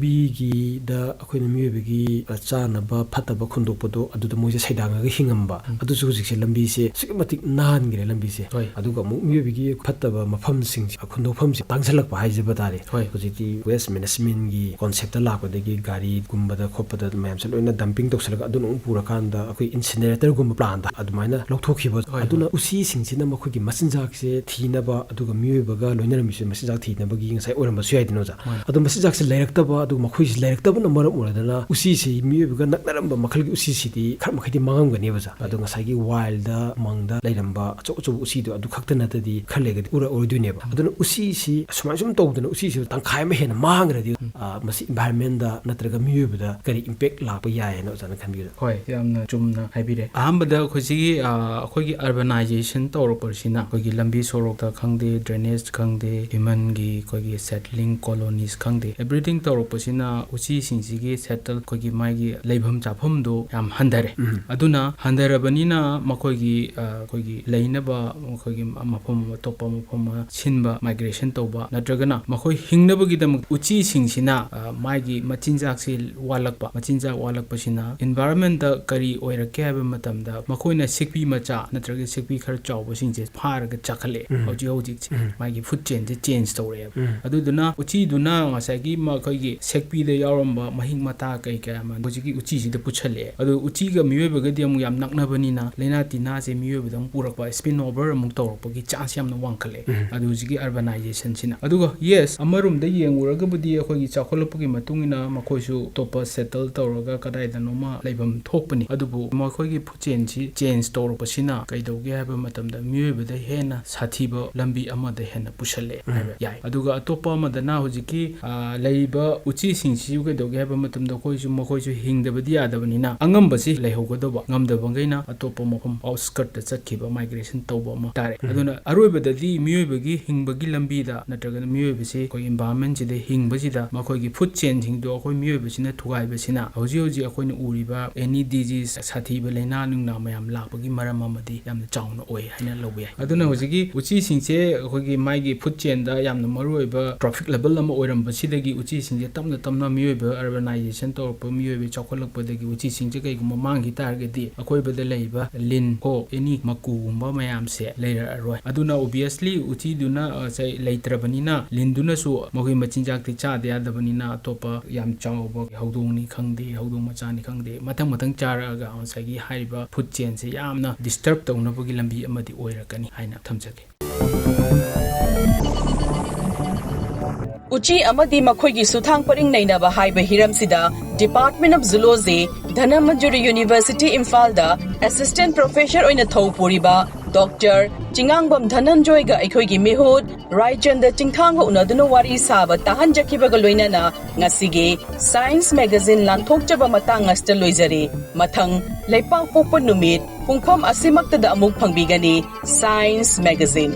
ꯂꯝꯕꯤꯒꯤꯗ ꯑꯩꯈꯣꯏꯅ ꯃꯤꯑꯣꯏꯕꯒꯤ, ꯑ, ꯆꯥꯅꯕ ꯐꯠꯇꯕ ꯈꯨꯟꯗꯣꯛꯄꯗꯣ ꯑꯗꯨꯗ ꯃꯣꯏꯁꯦ ꯁꯩꯗꯥꯡꯉꯒ ꯍꯤꯡꯉꯝꯕ, ꯎꯝ꯫ ꯑꯗꯨꯁꯨ ꯍꯧꯖꯤꯛꯁꯦ ꯂꯝꯕꯤꯁꯦ ꯑꯁꯨꯛꯀꯤ ꯃꯇꯤꯛ ꯅꯥꯟꯈ꯭ꯔꯦ ꯂꯝꯕꯤꯁꯦ꯫ ꯍꯣꯏ꯫ ꯑꯗꯨꯒ ꯑꯃꯨꯛ ꯃꯤꯑꯣꯏꯕꯒꯤ ꯐꯠꯇꯕ ꯃꯐꯝꯁꯤꯡꯁꯦ, ꯈꯨꯟꯗꯣꯛꯐꯝꯁꯦ ꯇꯥꯡꯁꯤꯜꯂꯛꯄ ꯍꯥꯏꯖꯕ ꯇꯥꯔꯦ꯫ ꯍꯣꯏ꯫ ꯍꯧꯖꯤꯛꯇꯤ waste management ꯒꯤ concept ꯇ ꯂꯥꯛꯄꯗꯒꯤ ꯒꯥꯔꯤꯒꯨꯝꯕꯗ ꯈꯣꯠꯄꯗ ꯃꯌꯥꯝꯁꯦ ꯂꯣꯏꯅ dumping ꯇꯧꯁꯤꯜꯂꯒ ꯑꯗꯨꯅ ꯑꯃꯨꯛ ꯄꯨꯔꯀꯥꯟꯗ ꯑꯩꯈꯣꯏ incinerator ꯒꯨꯝꯕ plant ꯇ ꯑꯗꯨꯃꯥꯏꯅ ꯂꯧꯊꯣꯛꯈꯤꯕ꯫ ꯍꯣꯏ, ꯑꯗꯨꯅ ꯍꯣꯏ꯫ ꯎꯆꯤꯁꯤꯡꯁꯤꯅ ꯃꯈꯣꯏꯒꯤ ꯃꯆꯤꯟꯖꯥꯛꯁꯦ ꯊꯤꯅꯕ, ꯑꯗꯨꯒ ꯃꯤꯑꯣꯏꯕꯒ ꯂꯣꯏꯅꯔꯝꯃꯤꯁꯦ ꯃꯆꯤꯟꯖꯥꯛ ꯊꯤꯅꯕꯒꯤ ꯉꯁꯥꯏ ꯑꯣꯏꯔꯝꯕꯁꯨ ꯌꯥꯏꯗꯅ, ꯑꯣꯖꯥ꯫ ꯃꯥꯅꯤ꯫ ꯑꯗꯣ ꯃꯆꯤꯟꯖꯥꯛꯁꯦ ꯂꯩꯔꯛꯇꯕ, ꯑꯗꯨꯒ ꯃꯈꯣꯏꯁꯦ ꯂꯩꯔꯛꯇꯕꯅ ꯃꯔꯝ ꯑꯣꯏꯔꯗꯅ ꯎꯆꯤꯁꯤ ꯃꯤꯑꯣꯏꯕꯒ ꯅꯛꯅꯔꯝꯕ ꯃꯈꯜꯒꯤ ꯎꯆꯤꯁꯤꯗꯤ ꯈꯔ ꯃꯈꯩꯗꯤ ꯃꯥꯡꯉꯝꯒꯅꯦꯕ, ꯑꯣꯖꯥ꯫ ꯑꯗꯣ ꯉꯁꯥꯏꯒꯤ wild ꯗ, ꯎꯃꯪꯗ ꯂꯩꯔꯝꯕ ꯑꯆꯧ ꯑꯆꯧꯕ ꯎꯆꯤꯗꯣ ꯑꯗꯨ ꯈꯛꯇ ꯅꯠꯇꯗꯤ ꯈꯔ ꯂꯩꯔꯒꯗꯤ ꯎꯔꯛꯑꯣꯏꯗꯣꯏꯅꯦꯕ꯫ ꯑꯗꯨꯅ ꯎꯆꯤꯁꯤ ꯑꯁꯨꯃꯥꯏꯅ ꯁꯨꯝ ꯇꯧꯗꯅ ꯎꯆꯤꯁꯤ ꯇꯪꯈꯥꯏ ꯑꯃ ꯍꯦꯟꯅ ꯃꯥꯡꯈ꯭ꯔꯗꯤ, ꯎꯝ꯫ ꯑ, ꯃꯁꯤ environment ꯗ ꯅꯠꯇ꯭ꯔꯒ ꯃꯤꯑꯣꯏꯕꯗ ꯀꯔꯤ impact ꯂꯥꯛꯄ ꯌꯥꯏ ꯍꯥꯏꯅ ꯑꯣꯖꯥꯅ ꯈꯟꯕꯤꯕꯗ? ꯍꯣꯏ, ꯌꯥꯝꯅ ꯆꯨꯝꯅ ꯍꯥꯏꯕꯤꯔꯦ꯫ ꯑꯍꯥꯟꯕꯗ ꯑꯩꯈꯣꯏ ꯁꯤꯒꯤ, ꯑ, ꯑꯩꯈꯣꯏꯒꯤ urbanization ꯇꯧꯔꯛꯄꯁꯤꯅ ꯑꯩꯈꯣꯏꯒꯤ ꯂꯝꯕꯤ ꯁꯣꯔꯣꯛꯇ ꯈꯪꯗꯦ, drainage ꯈꯪꯗꯦ, human ꯒꯤ ꯑꯩꯈꯣꯏꯒꯤ settling colonies ꯈꯪꯗꯦ, everything ꯇꯧꯔꯛꯄꯁꯤꯅ ꯎꯆꯤꯁꯤꯡꯁꯤꯒꯤ settle, ꯑꯩꯈꯣꯏꯒꯤ ꯃꯥꯒꯤ ꯂꯩꯐꯝ ꯆꯥꯐꯝꯗꯣ ꯌꯥꯝ ꯍꯟꯊꯔꯦ꯫ ꯎꯝ꯫ ꯑꯗꯨꯅ ꯍꯟꯊꯔꯕꯅꯤꯅ ꯃꯈꯣꯏꯒꯤ, ꯑ, ꯑꯩꯈꯣꯏꯒꯤ ꯂꯩꯅꯕ, ꯑꯩꯈꯣꯏꯒꯤ ꯃꯐꯝ ꯑꯇꯣꯞꯄ ꯃꯐꯝ ꯑꯃ ꯁꯤꯟꯕ, migration ꯇꯧꯕ, ꯅꯠꯇ꯭ꯔꯒꯅ ꯃꯈꯣꯏ ꯍꯤꯡꯅꯕꯒꯤꯗꯃꯛ ꯎꯆꯤꯁꯤꯡꯁꯤꯅ, ꯑ, ꯃꯥꯒꯤ ꯃꯆꯤꯟꯖꯥꯛꯁꯤ ꯋꯥꯠꯂꯛꯄ, ꯃꯆꯤꯟꯖꯥꯛ ꯋꯥꯠꯂꯛꯄꯁꯤꯅ environment ꯇ ꯀꯔꯤ ꯑꯣꯏꯔꯛꯀꯦ ꯍꯥꯏꯕ ꯃꯇꯝꯗ ꯃꯈꯣꯏꯅ ꯁꯤꯛꯄꯤ ꯃꯆꯥ ꯅꯠꯇ꯭ꯔꯒ ꯁꯤꯛꯄꯤ ꯈꯔ ꯆꯥꯎꯕꯁꯤꯡꯁꯦ ꯐꯥꯔꯒ ꯆꯥꯈꯠꯂꯛꯑꯦ꯫ ꯍꯧꯖꯤꯛ ꯍꯧꯖꯤꯛꯁꯦ ꯃꯥꯒꯤ ꯐꯨꯗ ꯆꯦꯟꯁꯦ ꯆꯦꯟꯖ ꯇꯧꯔꯛꯑꯦꯕ꯫ ꯑꯗꯨꯗꯨꯅ ꯎꯆꯤꯗꯨꯅ ꯉꯁꯥꯏꯒꯤ ꯃꯈꯣꯏꯒꯤ ꯁꯦꯛꯄꯤꯗ ꯌꯥꯎꯔꯝꯕ ꯃꯍꯤꯛ ꯃꯇꯥ ꯀꯩ ꯀꯌꯥ ꯑꯃ ꯍꯧꯖꯤꯛꯀꯤ ꯎꯆꯤꯁꯤꯗ ꯄꯨꯁꯜꯂꯛꯑꯦ꯫ ꯑꯗꯨ ꯎꯆꯤꯒ ꯃꯤꯑꯣꯏꯕꯒꯗꯤ ꯑꯃꯨꯛ ꯌꯥꯝ ꯅꯛꯅꯕꯅꯤꯅ ꯂꯥꯏꯅꯥ ꯇꯤꯟꯅꯥꯁꯦ ꯃꯤꯑꯣꯏꯕꯗ ꯑꯃꯨꯛ ꯄꯨꯔꯛꯄ, ꯁ꯭ꯄꯤꯟ ꯑꯣꯚꯔ ꯑꯃꯨꯛ ꯇꯧꯔꯛꯄꯒꯤ ꯆꯥꯟꯁ ꯌꯥꯝꯅ ꯋꯥꯡꯈꯠꯂꯛꯑꯦ꯫ ꯑꯗꯨ ꯍꯧꯖꯤꯛꯀꯤ ꯑꯔꯕꯅꯥꯏꯖꯦꯁꯟꯁꯤꯅ꯫ ꯑꯗꯨꯒ ꯌꯦꯁ, ꯑꯃꯔꯣꯝꯗ ꯌꯦꯡꯉꯨꯔꯒꯕꯨꯗꯤ ꯑꯩꯈꯣꯏꯒꯤ ꯆꯥꯎꯈꯠꯂꯛꯄꯒꯤ ꯃꯇꯨꯡ ꯏꯟꯅ ꯃꯈꯣꯏꯁꯨ ꯑꯇꯣꯞꯄ ꯁꯦꯇꯜ ꯇꯧꯔꯒ ꯀꯗꯥꯏꯗꯅꯣꯃ ꯂꯩꯐꯝ ꯊꯣꯛꯄꯅꯤ꯫ ꯑꯗꯨꯕꯨ ꯃꯈꯣꯏꯒꯤ ꯐꯨꯗ ꯆꯦꯟꯁꯤ ꯆꯦꯟꯖ ꯇꯧꯔꯛꯄꯁꯤꯅ ꯀꯩꯗꯧꯒꯦ ꯍꯥꯏꯕ ꯃꯇꯝꯗ ꯃꯤꯑꯣꯏꯕꯗ ꯍꯦꯟꯅ ꯁꯥꯊꯤꯕ ꯂꯝꯕꯤ ꯑꯃꯗ ꯍꯦꯟꯅ ꯄꯨꯁꯜꯂꯛꯑꯦ ꯍꯥꯏꯕ ꯌꯥꯏ꯫ ꯑꯗꯨꯒ ꯑꯇꯣꯞꯄ ꯑꯃꯗꯅ ꯍꯧꯖꯤꯛꯀꯤ, ꯑ, ꯂꯩꯔꯤꯕ ꯎꯆꯤꯁꯤꯡꯁꯤꯁꯨ ꯀꯩꯗꯧꯒꯦ ꯍꯥꯏꯕ ꯃꯇꯝꯗ ꯑꯩꯈꯣꯏꯁꯨ ꯃꯈꯣꯏꯁꯨ ꯍꯤꯡꯗꯕꯗꯤ ꯌꯥꯗꯕꯅꯤꯅ ꯑꯉꯝꯕꯁꯤ ꯂꯩꯍꯧꯒꯗꯧꯕ, ꯉꯝꯗꯕꯈꯩꯅ ꯑꯇꯣꯞꯄ ꯃꯐꯝ ꯑꯥꯎꯠꯁꯀꯔꯠꯇ ꯆꯠꯈꯤꯕ, ꯃꯥꯏꯒ꯭ꯔꯦꯁꯟ ꯇꯧꯕ ꯑꯃ ꯇꯥꯔꯦ꯫ ꯑꯗꯨꯅ ꯑꯔꯣꯏꯕꯗꯗꯤ ꯃꯤꯑꯣꯏꯕꯒꯤ ꯍꯤꯡꯕꯒꯤ ꯂꯝꯕꯤꯗ ꯅꯠꯇ꯭ꯔꯒꯅ ꯃꯤꯑꯣꯏꯕꯁꯤ ꯑꯩꯈꯣꯏ ꯏꯟꯚꯥꯏꯔꯣꯟꯃꯦꯟꯁꯤꯗ ꯍꯤꯡꯕꯁꯤꯗ ꯃꯈꯣꯏꯒꯤ ꯐꯨꯗ ꯆꯦꯟꯁꯤꯡꯗꯣ ꯑꯩꯈꯣꯏ ꯃꯤꯑꯣꯏꯕꯁꯤꯅ ꯊꯨꯒꯥꯏꯕꯁꯤꯅ ꯍꯧꯖꯤꯛ ꯍꯧꯖꯤꯛ ꯑꯩꯈꯣꯏꯅ ꯎꯔꯤꯕ ꯑꯦꯅꯤ ꯗꯤꯖꯤꯁ, ꯁꯥꯊꯤꯕ ꯂꯥꯏꯅꯥ ꯅꯨꯡꯅꯥ ꯃꯌꯥꯝ ꯂꯥꯛꯄꯒꯤ ꯃꯔꯝ ꯑꯃꯗꯤ ꯌꯥꯝꯅ ꯆꯥꯎꯅ ꯑꯣꯏ ꯍꯥꯏꯅ ꯂꯧꯕ ꯌꯥꯏ꯫ ꯑꯗꯨꯅ ꯍꯧꯖꯤꯛꯀꯤ ꯎꯆꯤꯁꯤꯡꯁꯦ ꯑꯩꯈꯣꯏꯒꯤ ꯃꯥꯒꯤ ꯐꯨꯗ ꯆꯦꯟꯗ ꯌꯥꯝꯅ ꯃꯔꯨꯑꯣꯏꯕ ꯇ꯭ꯔꯣꯐꯤꯛ ꯂꯦꯚꯦꯜ ꯑꯃ ꯑꯣꯏꯔꯝꯕꯁꯤꯗꯒꯤ ꯎꯆꯤꯁꯤꯡꯁꯦ ꯇꯞꯅ ꯇꯞꯅ ꯃꯤꯑꯣꯏꯕ ꯑꯔꯕꯅꯥꯏꯖꯦꯁꯟ ꯇꯧꯔꯛꯄ, ꯃꯤꯑꯣꯏꯕ ꯆꯥꯎꯈꯠꯂꯛꯄꯗꯒꯤ ꯎꯆꯤꯁꯤꯡꯁꯦ ꯀꯩꯒꯨꯝꯕ ꯃꯥꯡꯈꯤ ꯇꯥꯔꯒꯗꯤ ꯑꯩꯈꯣꯏꯕꯗ ꯂꯩꯔꯤꯕ ꯂꯤꯟ, ꯍꯣ, ꯑꯦꯅꯤ ꯃꯀꯨꯒꯨꯝꯕ ꯃꯌꯥꯝꯁꯦ ꯂꯩꯔꯛꯑꯔꯣꯏ꯫ ꯑꯗꯨꯅ ꯑꯣꯕꯤꯌꯁꯂꯤ ꯎꯆꯤꯗꯨꯅ, ꯑ, ꯁꯦ, ꯂꯩꯇ꯭ꯔꯕꯅꯤꯅ ꯂꯤꯟꯗꯨꯅꯁꯨ ꯃꯈꯣꯏ ꯃꯆꯤꯟꯖꯥꯛꯇꯤ ꯆꯥꯗ ꯌꯥꯗꯕꯅꯤꯅ ꯑꯇꯣꯞꯄ ꯌꯥꯝ ꯆꯥꯎꯕ ꯍꯧꯗꯣꯡꯅꯤ ꯈꯪꯗꯦ, ꯍꯧꯗꯣꯡ ꯃꯆꯥꯅꯤ ꯈꯪꯗꯦ, ꯃꯊꯪ ꯃꯊꯪ ꯆꯥꯔꯛꯑꯒ ꯉꯁꯥꯏꯒꯤ ꯍꯥꯏꯔꯤꯕ ꯐꯨꯗ ꯆꯦꯟꯁꯦ ꯌꯥꯝꯅ ꯗꯤꯁꯇꯔꯕ ꯇꯧꯅꯕꯒꯤ ꯂꯝꯕꯤ ꯑꯃꯗꯤ ꯑꯣꯏꯔꯛꯀꯅꯤ ꯍꯥꯏꯅ ꯊꯝꯖꯒꯦ꯫ ꯎꯆꯤ ꯑꯃꯗꯤ ꯃꯈꯣꯏꯒꯤ ꯁꯨꯊꯥꯡ ꯄꯔꯤꯡ ꯅꯩꯅꯕ ꯍꯥꯏꯕ ꯍꯤꯔꯝꯁꯤꯗ Department of Zoology, Dhanamanjuri university ꯏꯝꯐꯥꯜꯗ ꯑꯦꯁꯤꯁꯇꯦꯟꯠ ꯄ꯭ꯔꯣꯐꯦꯁꯔ ꯑꯣꯏꯅ ꯊꯧ ꯄꯨꯔꯤꯕ ꯗꯣꯛꯇꯔ ꯆꯤꯉꯥꯡꯕꯝ ꯙꯅꯟꯖꯣꯏꯒ ꯑꯩꯈꯣꯏꯒꯤ ꯃꯤꯍꯨꯠ ꯔꯥꯏꯆꯟꯗ ꯆꯤꯡꯊꯥꯡꯒ ꯎꯅꯗꯨꯅ ꯋꯥꯔꯤ ꯁꯥꯕ ꯇꯥꯍꯟꯖꯈꯤꯕꯒ ꯂꯣꯏꯅꯅ ꯉꯁꯤꯒꯤ Science Magazine ꯂꯥꯟꯊꯣꯛꯆꯕ ꯃꯇꯥꯡ ꯑꯁꯤꯗ ꯂꯣꯏꯖꯔꯦ꯫ ꯃꯊꯪ ꯂꯩꯄꯥꯛꯄꯣꯛꯄ ꯅꯨꯃꯤꯠ ꯄꯨꯡꯐꯝ ꯑꯁꯤꯃꯛꯇꯗ ꯑꯃꯨꯛ ꯐꯪꯕꯤꯒꯅꯤ Science Magazine꯫